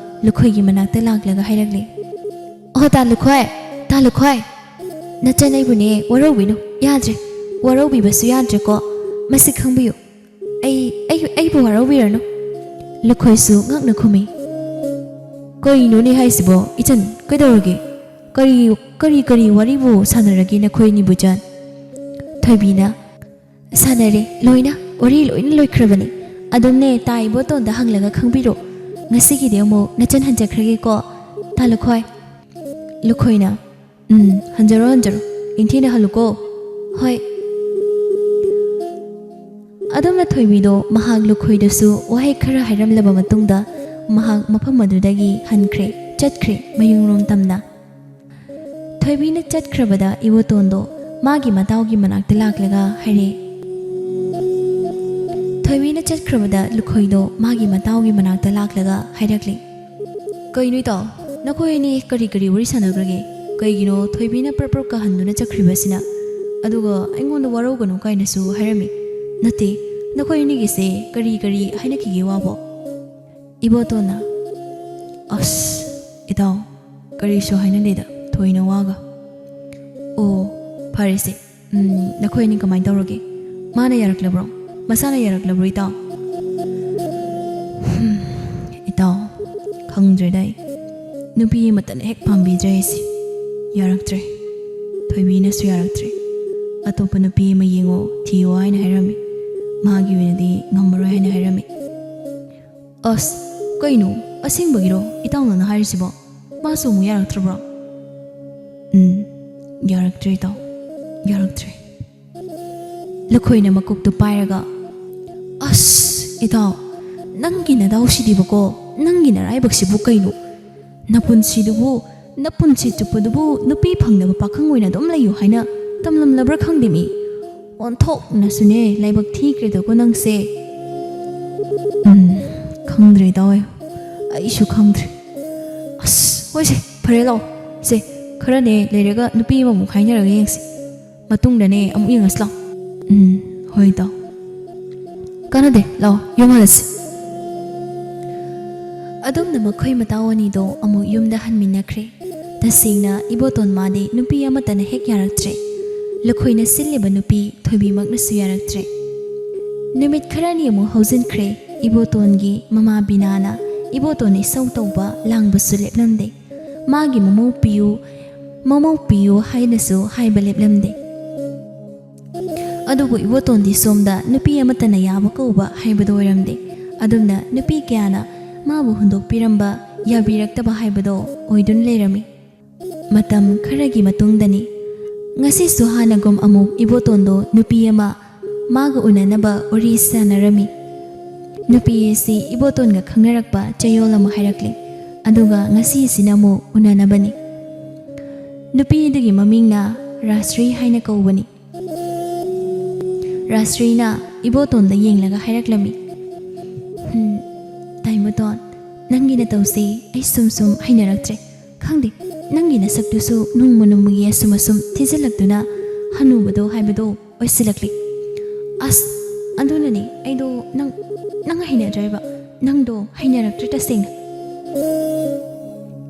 ꯂꯨꯈꯣꯏꯒꯤ ꯃꯅꯥꯛꯇ ꯂꯥꯛꯂꯒ ꯍꯥꯏꯔꯛꯂꯦ, "ꯑꯣ, ꯇꯥ ꯂꯨꯈꯣꯏ, ꯇꯥ ꯂꯨꯈꯣꯏ, ꯅꯆꯟ ꯑꯩꯕꯨꯅꯦ ꯋꯥꯔꯧꯕꯤꯅꯨ, ꯌꯥꯗ꯭ꯔꯦ, ꯋꯥꯔꯧꯕꯤꯕꯁꯨ ꯌꯥꯗ꯭ꯔꯦꯀꯣ, ꯃꯁꯤ ꯈꯪꯕꯤꯌꯨ, ꯑꯩ, ꯑꯩ, ꯑꯩꯕꯨ ꯋꯥꯔꯧꯕꯤꯔꯅꯨ꯫" ꯂꯨꯈꯣꯏꯁꯨ ꯉꯛꯅ ꯈꯨꯝꯃꯤ꯫ "ꯀꯩꯅꯣꯅꯦ ꯍꯥꯏꯁꯤꯕꯣ, ꯏꯆꯟ, ꯀꯩꯗꯧꯔꯒꯦ? ꯀꯔꯤ, ꯀꯔꯤ, ꯀꯔꯤ ꯋꯥꯔꯤꯕꯨ ꯁꯥꯟꯅꯔꯒꯦ ꯅꯈꯣꯏ ꯑꯅꯤꯕꯨ, ꯏꯆꯟ?" ꯊꯣꯏꯕꯤꯅ, "ꯁꯥꯟꯅꯔꯦ, ꯂꯣꯏꯅ, ꯋꯥꯔꯤ ꯂꯣꯏꯅ ꯂꯣꯏꯈ꯭ꯔꯕꯅꯤ꯫ ꯑꯗꯨꯝꯅꯦ, ꯇꯥ ꯏꯕꯣꯇꯣꯟꯗ ꯍꯪꯂꯒ ꯈꯪꯕꯤꯔꯣ꯫ ꯉꯁꯤꯒꯤꯗꯤ ꯑꯃꯨꯛ ꯅꯆꯟ ꯍꯟꯖꯈ꯭ꯔꯒꯦꯀꯣ, ꯇꯥ ꯂꯨꯈꯣꯏ꯫" ꯂꯨꯈꯣꯏꯅ, "ꯎꯝ, ꯍꯟꯖꯔꯣ, ꯍꯟꯖꯔꯣ꯫ ꯏꯪꯊꯤꯅ ꯍꯜꯂꯨꯀꯣ꯫" "ꯍꯣꯏ꯫" ꯑꯗꯨꯝꯅ ꯊꯣꯏꯕꯤꯗꯣ ꯃꯍꯥꯛ ꯂꯨꯈꯣꯏꯗꯁꯨ ꯋꯥꯍꯩ ꯈꯔ ꯍꯥꯏꯔꯝꯂꯕ ꯃꯇꯨꯡꯗ ꯃꯍꯥꯛ ꯃꯐꯝ ꯑꯗꯨꯗꯒꯤ ꯍꯟꯈ꯭ꯔꯦ, ꯆꯠꯈ꯭ꯔꯦ ꯃꯌꯨꯝꯂꯣꯝ ꯇꯝꯅ꯫ ꯊꯣꯏꯕꯤꯅ ꯆꯠꯈ꯭ꯔꯕꯗ ꯏꯕꯣꯇꯣꯟꯗꯣ ꯃꯥꯒꯤ ꯃꯇꯥꯎꯒꯤ ꯃꯅꯥꯛꯇ ꯂꯥꯛꯂꯒ ꯍꯥꯏꯔꯦ꯫ ꯊꯣꯏꯕꯤꯅ ꯆꯠꯈ꯭ꯔꯕꯗ ꯂꯨꯈꯣꯏꯗꯣ ꯃꯥꯒꯤ ꯃꯇꯥꯎꯒꯤ ꯃꯅꯥꯛꯇ ꯂꯥꯛꯂꯒ ꯍꯥꯏꯔꯛꯂꯦ, "ꯀꯩꯅꯣ ꯏꯇꯥꯎ, ꯅꯈꯣꯏ ꯑꯅꯤ ꯀꯔꯤ ꯀꯔꯤ ꯋꯥꯔꯤ ꯁꯥꯟꯅꯈ꯭ꯔꯒꯦ? ꯀꯩꯒꯤꯅꯣ ꯊꯣꯏꯕꯤꯅ ꯄ꯭ꯔꯞ ꯄ꯭ꯔꯞ ꯀꯥꯍꯟꯗꯨꯅ ꯆꯠꯈ꯭ꯔꯤꯕꯁꯤꯅ? ꯑꯗꯨꯒ ꯑꯩꯉꯣꯟꯗ ꯋꯥꯔꯧꯒꯅꯨ ꯀꯥꯏꯅꯁꯨ ꯍꯥꯏꯔꯝꯃꯤ꯫ ꯅꯠꯇꯦ, ꯅꯈꯣꯏ ꯑꯅꯤꯒꯤꯁꯦ ꯀꯔꯤ ꯀꯔꯤ ꯍꯥꯏꯅꯈꯤꯒꯦ ꯋꯥꯕꯣ?" ꯏꯕꯣꯇꯣꯟꯅ, "ꯑꯁ, ꯏꯇꯥꯎ, ꯀꯔꯤꯁꯨ ꯍꯥꯏꯅꯗꯦꯗ, ꯊꯣꯏꯅ ꯋꯥꯒ꯫" "ꯑꯣ, ꯐꯔꯦꯁꯦ꯫ ꯎꯝ, ꯅꯈꯣꯏ ꯑꯅꯤ ꯀꯃꯥꯏꯅ ꯇꯧꯔꯒꯦ? ꯃꯥꯅ ꯌꯥꯔꯛꯂꯕ꯭ꯔꯣ? ꯃꯁꯥꯅ ꯌꯥꯔꯛꯂꯕ꯭ꯔꯣ, ꯏꯇꯥꯎ?" "ꯍꯨꯝ, ꯏꯇꯥꯎ, ꯈꯪꯗ꯭ꯔꯦꯗ ꯑꯩ꯫ ꯅꯨꯄꯤ ꯑꯃꯠꯇꯅ ꯍꯦꯛ ꯄꯥꯝꯕꯤꯗ꯭ꯔꯦ ꯑꯩꯁꯦ꯫ ꯌꯥꯔꯛꯇ꯭ꯔꯦ꯫ ꯊꯣꯏꯕꯤꯅꯁꯨ ꯌꯥꯔꯛꯇ꯭ꯔꯦ꯫ ꯑꯇꯣꯞꯄ ꯅꯨꯄꯤ ꯑꯃ ꯌꯦꯡꯉꯣ, ꯊꯤꯌꯣ ꯍꯥꯏꯅ ꯍꯥꯏꯔꯝꯃꯤ꯫ ꯃꯥꯒꯤ ꯑꯣꯏꯅꯗꯤ ꯉꯝꯃꯔꯣꯏ ꯍꯥꯏꯅ ꯍꯥꯏꯔꯝꯃꯤ꯫" "ꯑꯁ, ꯀꯩꯅꯣ? ꯑꯁꯦꯡꯕꯒꯤꯔꯣ ꯏꯇꯥꯎ ꯅꯪꯅ ꯍꯥꯏꯔꯤꯁꯤꯕꯣ? ꯃꯥꯁꯨ ꯑꯃꯨꯛ ꯌꯥꯔꯛꯇ꯭ꯔꯕ꯭ꯔꯣ?" "ꯎꯝ, ꯌꯥꯔꯛꯇ꯭ꯔꯦ ꯏꯇꯥꯎ, ꯌꯥꯔꯛꯇ꯭ꯔꯦ꯫" ꯂꯨꯈꯣꯏꯅ ꯃꯀꯣꯛꯇꯨ ꯄꯥꯏꯔꯒ, "ꯑꯁ, ꯏꯇꯥꯎ, ꯅꯪꯒꯤ ꯅꯗꯥꯎꯁꯤꯗꯤꯕꯀꯣ, ꯅꯪꯒꯤ ꯅꯔꯥꯏꯕꯛꯁꯤꯕꯨ ꯀꯩꯅꯣ? ꯅꯄꯨꯟꯁꯤꯗꯨꯕꯨ, ꯅꯄꯨꯟꯁꯤ ꯆꯨꯞꯄꯗꯨꯕꯨ ꯅꯨꯄꯤ ꯐꯪꯗꯕ ꯄꯥꯈꯪ ꯑꯣꯏꯅ ꯑꯗꯨꯝ ꯂꯩꯌꯨ ꯍꯥꯏꯅ ꯇꯝꯂꯝꯂꯕ꯭ꯔꯥ ꯈꯪꯗꯦ ꯃꯤ꯫ ꯑꯣꯟꯊꯣꯛꯅꯁꯨꯅꯦ ꯂꯥꯏꯕꯛ ꯊꯤꯈ꯭ꯔꯦꯗꯀꯣ ꯅꯪꯁꯦ꯫" "ꯎꯝ, ꯈꯪꯗ꯭ꯔꯦ ꯏꯇꯥꯎ, ꯑꯩꯁꯨ ꯈꯪꯗ꯭ꯔꯦ꯫ ꯑꯁ, ꯍꯣꯏꯁꯦ, ꯐꯔꯦ ꯂꯥꯛꯑꯣ꯫ ꯁꯦ, ꯈꯔꯅꯦ ꯂꯩꯔꯒ ꯅꯨꯄꯤ ꯑꯃꯃꯨꯛ ꯍꯥꯏꯅꯔꯒ ꯌꯦꯡꯁꯤ꯫ ꯃꯇꯨꯡꯗꯅꯦ ꯑꯃꯨꯛ ꯌꯦꯡꯉꯁꯤ ꯂꯥꯛꯑꯣ꯫" "ꯎꯝ, ꯍꯣꯏ ꯏꯇꯥꯎ꯫ ꯀꯥꯟꯅꯗꯦ, ꯂꯥꯛꯑꯣ, ꯌꯨꯝ ꯍꯜꯂꯁꯤ꯫" ꯑꯗꯨꯝꯅ ꯃꯈꯣꯏ ꯃꯇꯥꯎ ꯑꯅꯤꯗꯣ ꯑꯃꯨꯛ ꯌꯨꯝꯗ ꯍꯟꯃꯤꯟꯅꯈ꯭ꯔꯦ꯫ ꯇꯁꯦꯡꯅ ꯏꯕꯣꯇꯣꯟ ꯃꯥꯗꯤ ꯅꯨꯄꯤ ꯑꯃꯠꯇꯅ ꯍꯦꯛ ꯌꯥꯔꯛꯇ꯭ꯔꯦ꯫ ꯂꯈꯣꯏꯅ ꯁꯤꯜꯂꯤꯕ ꯅꯨꯄꯤ ꯊꯣꯏꯕꯤꯃꯛꯅꯁꯨ ꯌꯥꯔꯛꯇ꯭ꯔꯦ꯫ ꯅꯨꯃꯤꯠ ꯈꯔꯅꯤ ꯑꯃꯨꯛ ꯍꯧꯖꯤꯟꯈ꯭ꯔꯦ꯫ ꯏꯕꯣꯇꯣꯟꯒꯤ ꯃꯃꯥ ꯕꯤꯅꯥꯅ ꯏꯕꯣꯇꯣꯟ ꯏꯁꯧ ꯇꯧꯕ ꯂꯥꯡꯕꯁꯨ ꯂꯦꯞꯂꯝꯗꯦ꯫ ꯃꯥꯒꯤ ꯃꯃꯧ ꯄꯤꯌꯨ, ꯃꯃꯧ ꯄꯤꯌꯨ ꯍꯥꯏꯅꯁꯨ ꯍꯥꯏꯕ ꯂꯦꯞꯂꯝꯗꯦ꯫ ꯑꯗꯨꯕꯨ ꯏꯕꯣꯇꯣꯟꯗꯤ ꯁꯣꯝꯗ ꯅꯨꯄꯤ ꯑꯃꯠꯇꯅ ꯌꯥꯕ ꯀꯧꯕ ꯍꯥꯏꯕꯗꯨ ꯑꯣꯏꯔꯝꯗꯦ꯫ ꯑꯗꯨꯝꯅ ꯅꯨꯄꯤ ꯀꯌꯥꯅ ꯃꯥꯕꯨ ꯍꯨꯟꯗꯣꯛꯄꯤꯔꯝꯕ, ꯌꯥꯕꯤꯔꯛꯇꯕ ꯍꯥꯏꯕꯗꯣ ꯑꯣꯏꯗꯨꯅ ꯂꯩꯔꯝꯃꯤ꯫ ꯃꯇꯝ ꯈꯔꯒꯤ ꯃꯇꯨꯡꯗꯅꯤ꯫ ꯉꯁꯤꯁꯨ ꯍꯥꯟꯅꯒꯨꯝ ꯑꯃꯨꯛ ꯏꯕꯣꯇꯣꯟꯗꯣ ꯅꯨꯄꯤ ꯑꯃ ꯃꯥꯒ ꯎꯅꯅꯕ ꯋꯥꯔꯤ ꯁꯥꯟꯅꯔꯝꯃꯤ꯫ ꯅꯨꯄꯤ ꯑꯁꯤ ꯏꯕꯣꯇꯣꯟꯒ ꯈꯪꯅꯔꯛꯄ ꯆꯌꯣꯜ ꯑꯃ ꯍꯥꯏꯔꯛꯂꯤ꯫ ꯑꯗꯨꯒ ꯉꯁꯤꯁꯤꯅ ꯑꯃꯨꯛ ꯎꯅꯅꯕꯅꯤ꯫ ꯅꯨꯄꯤ ꯑꯗꯨꯒꯤ ꯃꯃꯤꯡꯅ ꯔꯥꯁ꯭ꯔꯤ ꯍꯥꯏꯅ ꯀꯧꯕꯅꯤ꯫ ꯔꯥꯁ꯭ꯔꯤꯅ ꯏꯕꯣꯇꯣꯟꯗ ꯌꯦꯡꯂꯒ ꯍꯥꯏꯔꯛꯂꯝꯃꯤ, "ꯍꯝ, ꯇꯥ ꯏꯕꯣꯇꯣꯟ, ꯅꯪꯒꯤ ꯅꯇꯧꯁꯤ ꯑꯩ ꯁꯨꯝ ꯁꯨꯝ ꯍꯩꯅꯔꯛꯇ꯭ꯔꯦ꯫ ꯈꯪꯗꯦ, ꯅꯪꯒꯤ ꯅꯁꯛꯇꯨꯁꯨ ꯅꯣꯡꯃ ꯅꯣꯡꯃꯒꯤ ꯑꯁꯨꯝ ꯑꯁꯨꯝ ꯊꯤꯖꯤꯜꯂꯛꯇꯨꯅ ꯍꯅꯨꯕꯗꯣ ꯍꯥꯏꯕꯗꯣ ꯑꯣꯏꯁꯤꯜꯂꯛꯂꯤ꯫ ꯑꯁ, ꯑꯗꯨꯅꯅꯦ ꯑꯩꯗꯣ ꯅꯪ, ꯅꯪ ꯍꯩꯅꯗ꯭ꯔꯦꯕ꯫ ꯅꯪꯗꯣ ꯍꯩꯅꯔꯛꯇ꯭ꯔꯦ ꯇꯁꯦꯡꯅ꯫"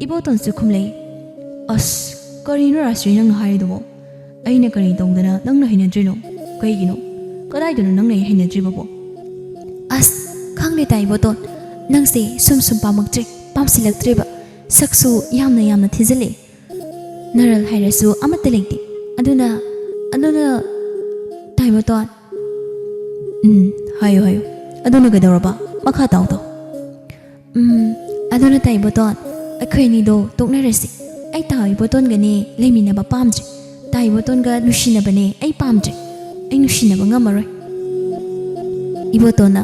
ꯏꯕꯣꯇꯣꯟꯁꯨ ꯈꯨꯝꯂꯛꯏ, "ꯑꯁ, ꯀꯔꯤꯅꯣ ꯔꯥꯁ꯭ꯔꯤ ꯅꯪꯅ ꯍꯥꯏꯔꯤꯗꯨꯕꯣ? ꯑꯩꯅ ꯀꯔꯤ ꯇꯧꯗꯅ ꯅꯪꯅ ꯍꯩꯅꯗ꯭ꯔꯤꯅꯣ? ꯀꯩꯒꯤꯅꯣ? ꯀꯗꯥꯏꯗꯅꯣ ꯅꯪꯅ ꯑꯩ ꯍꯩꯅꯗ꯭ꯔꯤꯕꯕꯣ?" "ꯑꯁ, ꯈꯪꯗꯦ ꯇꯥ ꯏꯕꯣꯇꯣꯟ, ꯅꯪꯁꯦ ꯁꯨꯝ ꯁꯨꯝ ꯄꯥꯝꯃꯛꯇ꯭ꯔꯦ, ꯄꯥꯝꯁꯤꯜꯂꯛꯇ꯭ꯔꯦꯕ꯫ ꯁꯛꯁꯨ ꯌꯥꯝꯅ ꯌꯥꯝꯅ ꯊꯤꯖꯤꯜꯂꯛꯑꯦ꯫ ꯅꯔꯜ ꯍꯥꯏꯔꯁꯨ ꯑꯃꯠꯇ ꯂꯩꯇꯦ꯫ ꯑꯗꯨꯅ, ꯑꯗꯨꯅ ꯇꯥ ꯏꯕꯣꯇꯣꯟ꯫" "ꯎꯝ, ꯍꯥꯏꯌꯨ, ꯍꯥꯏꯌꯨ꯫ ꯑꯗꯨꯅ ꯀꯩꯗꯧꯔꯕ? ꯃꯈꯥ ꯇꯥꯎ, ꯇꯥꯎ꯫" "ꯎꯝ, ꯑꯗꯨꯅ ꯇꯥ ꯏꯕꯣꯇꯣꯟ, ꯑꯩꯈꯣꯏ ꯑꯅꯤꯗꯣ ꯇꯣꯛꯅꯔꯁꯤ꯫ ꯑꯩ ꯇꯥ ꯏꯕꯣꯇꯣꯟꯒꯅꯦ ꯂꯩꯃꯤꯟꯅꯕ ꯄꯥꯝꯗ꯭ꯔꯦ꯫ ꯇꯥ ꯏꯕꯣꯇꯣꯟꯒ ꯅꯨꯡꯁꯤꯅꯕꯅꯦ ꯑꯩ ꯄꯥꯝꯗ꯭ꯔꯦ꯫ ꯑꯩ ꯅꯨꯡꯁꯤꯅꯕ ꯉꯝꯃꯔꯣꯏ꯫" ꯏꯕꯣꯇꯣꯟꯅ,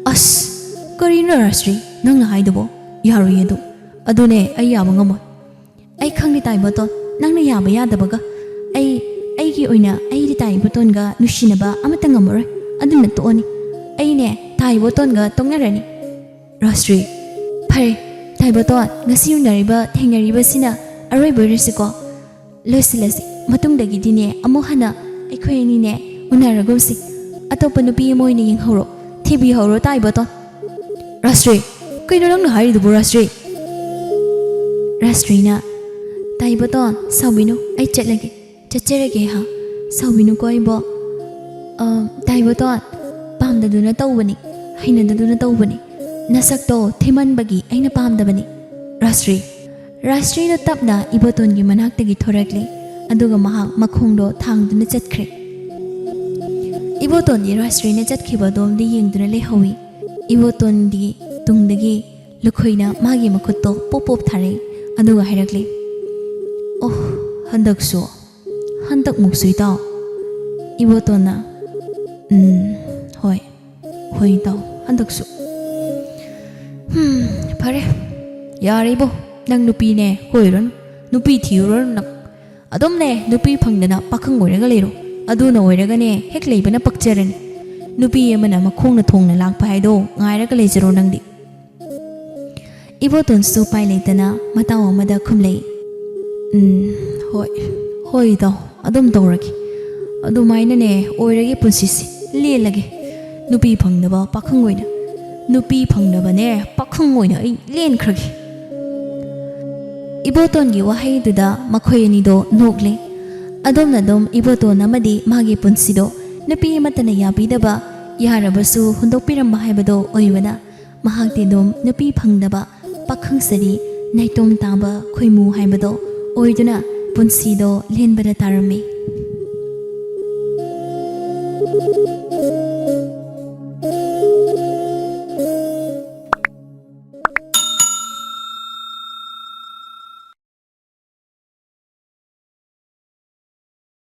"ꯑꯁ, ꯀꯔꯤꯅꯣ ꯔꯥꯁ꯭ꯔꯤ ꯅꯪꯅ ꯍꯥꯏꯗꯨꯕꯣ? ꯌꯥꯔꯣꯏꯌꯦ ꯑꯗꯨ꯫ ꯑꯗꯨꯅꯦ ꯑꯩ ꯌꯥꯕ ꯉꯝꯃꯣꯏ꯫" "ꯑꯩ ꯈꯪꯗꯦ ꯇꯥ ꯏꯕꯣꯇꯣꯟ, ꯅꯪꯅ ꯌꯥꯕ ꯌꯥꯗꯕꯒ꯫ ꯑꯩ, ꯑꯩꯒꯤ ꯑꯣꯏꯅ ꯑꯩꯗꯤ ꯇꯥ ꯏꯕꯣꯇꯣꯟꯒ ꯅꯨꯡꯁꯤꯅꯕ ꯑꯃꯠꯇ ꯉꯝꯃꯔꯣꯏ꯫ ꯑꯗꯨꯅ ꯇꯣꯛꯑꯅꯤ꯫ ꯑꯩꯅꯦ ꯇꯥ ꯏꯕꯣꯇꯣꯟꯒ ꯇꯣꯛꯅꯔꯅꯤ꯫" ꯔꯥꯁ꯭ꯔꯤ, "ꯐꯔꯦ, ꯇꯥ ꯏꯕꯣꯇꯣꯟ, ꯉꯁꯤ ꯎꯅꯔꯤꯕ, ꯊꯦꯡꯅꯔꯤꯕꯁꯤꯅ ꯑꯔꯣꯏꯕ ꯑꯣꯏꯔꯁꯤꯀꯣ꯫ ꯂꯣꯏꯁꯤꯜꯂꯁꯤ꯫ ꯃꯇꯨꯡꯗꯒꯤꯗꯤꯅꯦ ꯑꯃꯨꯛ ꯍꯟꯅ ꯑꯩꯈꯣꯏ ꯑꯅꯤꯅꯦ ꯎꯅꯔꯒꯨꯝꯁꯤ꯫ ꯑꯇꯣꯞꯄ ꯅꯨꯄꯤ ꯑꯃ ꯑꯣꯏꯅ ꯌꯦꯡꯍꯧꯔꯣ, ꯊꯤꯕꯤꯍꯧꯔꯣ ꯇꯥ ꯏꯕꯣꯇꯣꯟ꯫" ꯔꯥꯁ꯭ꯔꯤ, "ꯀꯩꯅꯣ ꯅꯪꯅ ꯍꯥꯏꯔꯤꯗꯨꯕꯨ, ꯔꯥꯁꯇ꯭ꯔꯤ?" ꯔꯥꯁꯇ꯭ꯔꯤꯅ, "ꯇꯥ ꯏꯕꯣꯇꯣꯟ, ꯁꯥꯎꯕꯤꯅꯨ, ꯑꯩ ꯆꯠꯂꯒꯦ, ꯆꯠꯆꯔꯒꯦ ꯍꯥ, ꯁꯥꯎꯕꯤꯅꯨꯀꯣ ꯏꯕꯣ꯫ ꯑ, ꯇꯥ ꯏꯕꯣꯇꯣꯟ, ꯄꯥꯝꯗꯗꯨꯅ ꯇꯧꯕꯅꯤ, ꯍꯩꯅꯗꯗꯨꯅ ꯇꯧꯕꯅꯤ꯫ ꯅꯁꯛꯇꯣ ꯊꯤꯃꯟꯕꯒꯤ ꯑꯩꯅ ꯄꯥꯝꯗꯕꯅꯤ, ꯔꯥꯁꯇ꯭ꯔꯤ꯫" ꯔꯥꯁꯇ꯭ꯔꯤꯗꯣ ꯇꯞꯅ ꯏꯕꯣꯇꯣꯟꯒꯤ ꯃꯅꯥꯛꯇꯒꯤ ꯊꯣꯔꯛꯂꯦ, ꯑꯗꯨꯒ ꯃꯍꯥꯛ ꯃꯈꯣꯡꯗꯣ ꯊꯥꯡꯗꯨꯅ ꯆꯠꯈ꯭ꯔꯦ꯫ ꯏꯕꯣꯇꯣꯟꯗꯤ ꯔꯥꯁꯇ꯭ꯔꯤꯅ ꯆꯠꯈꯤꯕ ꯑꯗꯣꯝꯗꯤ ꯌꯦꯡꯗꯨꯅ ꯂꯩꯍꯧꯏ꯫ ꯏꯕꯣꯇꯣꯟꯒꯤ ꯇꯨꯡꯗꯒꯤ ꯂꯨꯈꯣꯏꯅ ꯃꯥꯒꯤ ꯃꯈꯨꯠꯇꯣ ꯄꯣꯞ ꯄꯣꯞ ꯊꯥꯔꯛꯏ, ꯑꯗꯨꯒ ꯍꯥꯏꯔꯛꯂꯦ, "ꯑꯣꯍ, ꯍꯟꯗꯛꯁꯨ, ꯍꯟꯗꯛꯃꯨꯛꯁꯨ ꯏꯇꯥꯎ?" ꯏꯕꯣꯇꯣꯟꯅ, "ꯎꯝ, ꯍꯣꯏ, ꯍꯣꯏ ꯏꯇꯥꯎ, ꯍꯟꯗꯛꯁꯨ꯫" "ꯍꯝ, ꯐꯔꯦ, ꯌꯥꯔꯦ ꯏꯕꯣ, ꯅꯪ ꯅꯨꯄꯤꯅꯦ ꯀꯣꯏꯔꯨꯔꯅꯨ, ꯅꯨꯄꯤ ꯊꯤꯔꯨꯔꯅꯨ ꯅꯪ꯫ ꯑꯗꯨꯝꯅꯦ ꯅꯨꯄꯤ ꯐꯪꯗꯅ ꯄꯥꯈꯪ ꯑꯣꯏꯔꯒ ꯂꯩꯔꯣ꯫ ꯑꯗꯨꯅ ꯑꯣꯏꯔꯒꯅꯦ ꯍꯦꯛ ꯂꯩꯕꯅ ꯄꯛꯆꯔꯅꯤ꯫ ꯅꯨꯄꯤ ꯑꯃꯅ ꯃꯈꯣꯡꯅ ꯊꯣꯡꯅ ꯂꯥꯛꯄ ꯍꯥꯏꯗꯣ ꯉꯥꯏꯔꯒ ꯂꯩꯖꯔꯣ ꯅꯪꯗꯤ꯫" ꯏꯕꯣꯇꯣꯟꯁꯨ ꯎꯄꯥꯏ ꯂꯩꯇꯅ ꯃꯇꯥꯎ ꯑꯃꯗ ꯈꯨꯝꯂꯛꯏ, "ꯎꯝ, ꯍꯣꯏ, ꯍꯣꯏ ꯏꯇꯥꯎ, ꯑꯗꯨꯝ ꯇꯧꯔꯒꯦ꯫ ꯑꯗꯨꯃꯥꯏꯅꯅꯦ ꯑꯣꯏꯔꯒꯦ ꯄꯨꯟꯁꯤꯁꯦ, ꯂꯦꯜꯂꯒꯦ꯫ ꯅꯨꯄꯤ ꯐꯪꯗꯕ ꯄꯥꯈꯪ ꯑꯣꯏꯅ, ꯅꯨꯄꯤ ꯐꯪꯗꯕꯅꯦ ꯄꯥꯈꯪ ꯑꯣꯏꯅ ꯑꯩ ꯂꯦꯟꯈ꯭ꯔꯒꯦ꯫" ꯏꯕꯣꯇꯣꯟꯒꯤ ꯋꯥꯍꯩꯗꯨꯗ ꯃꯈꯣꯏ ꯑꯅꯤꯗꯣ ꯅꯣꯛꯂꯦ꯫ ꯑꯗꯣꯝꯅ ꯑꯗꯨꯝ ꯏꯕꯣꯇꯣꯟ ꯑꯃꯗꯤ ꯃꯥꯒꯤ ꯄꯨꯟꯁꯤꯗꯣ ꯅꯨꯄꯤ ꯑꯃꯠꯇꯅ ꯌꯥꯕꯤꯗꯕ, ꯌꯥꯔꯕꯁꯨ ꯍꯨꯟꯗꯣꯛꯄꯤꯔꯝꯕ ꯍꯥꯏꯕꯗꯣ ꯑꯣꯏꯕꯅ, ꯃꯍꯥꯛꯇꯤ ꯑꯗꯨꯝ ꯅꯨꯄꯤ ꯐꯪꯗꯕ, ꯄꯥꯈꯪ ꯁꯥꯔꯤ, ꯅꯥꯏꯇꯣꯝ ꯇꯥꯕ ꯈꯣꯏꯃꯨ ꯍꯥꯏꯕꯗꯣ ꯑꯣꯏꯗꯨꯅ ꯄꯨꯟꯁꯤꯗꯣ ꯂꯦꯟꯕꯗ ꯇꯥꯔꯝꯃꯤ꯫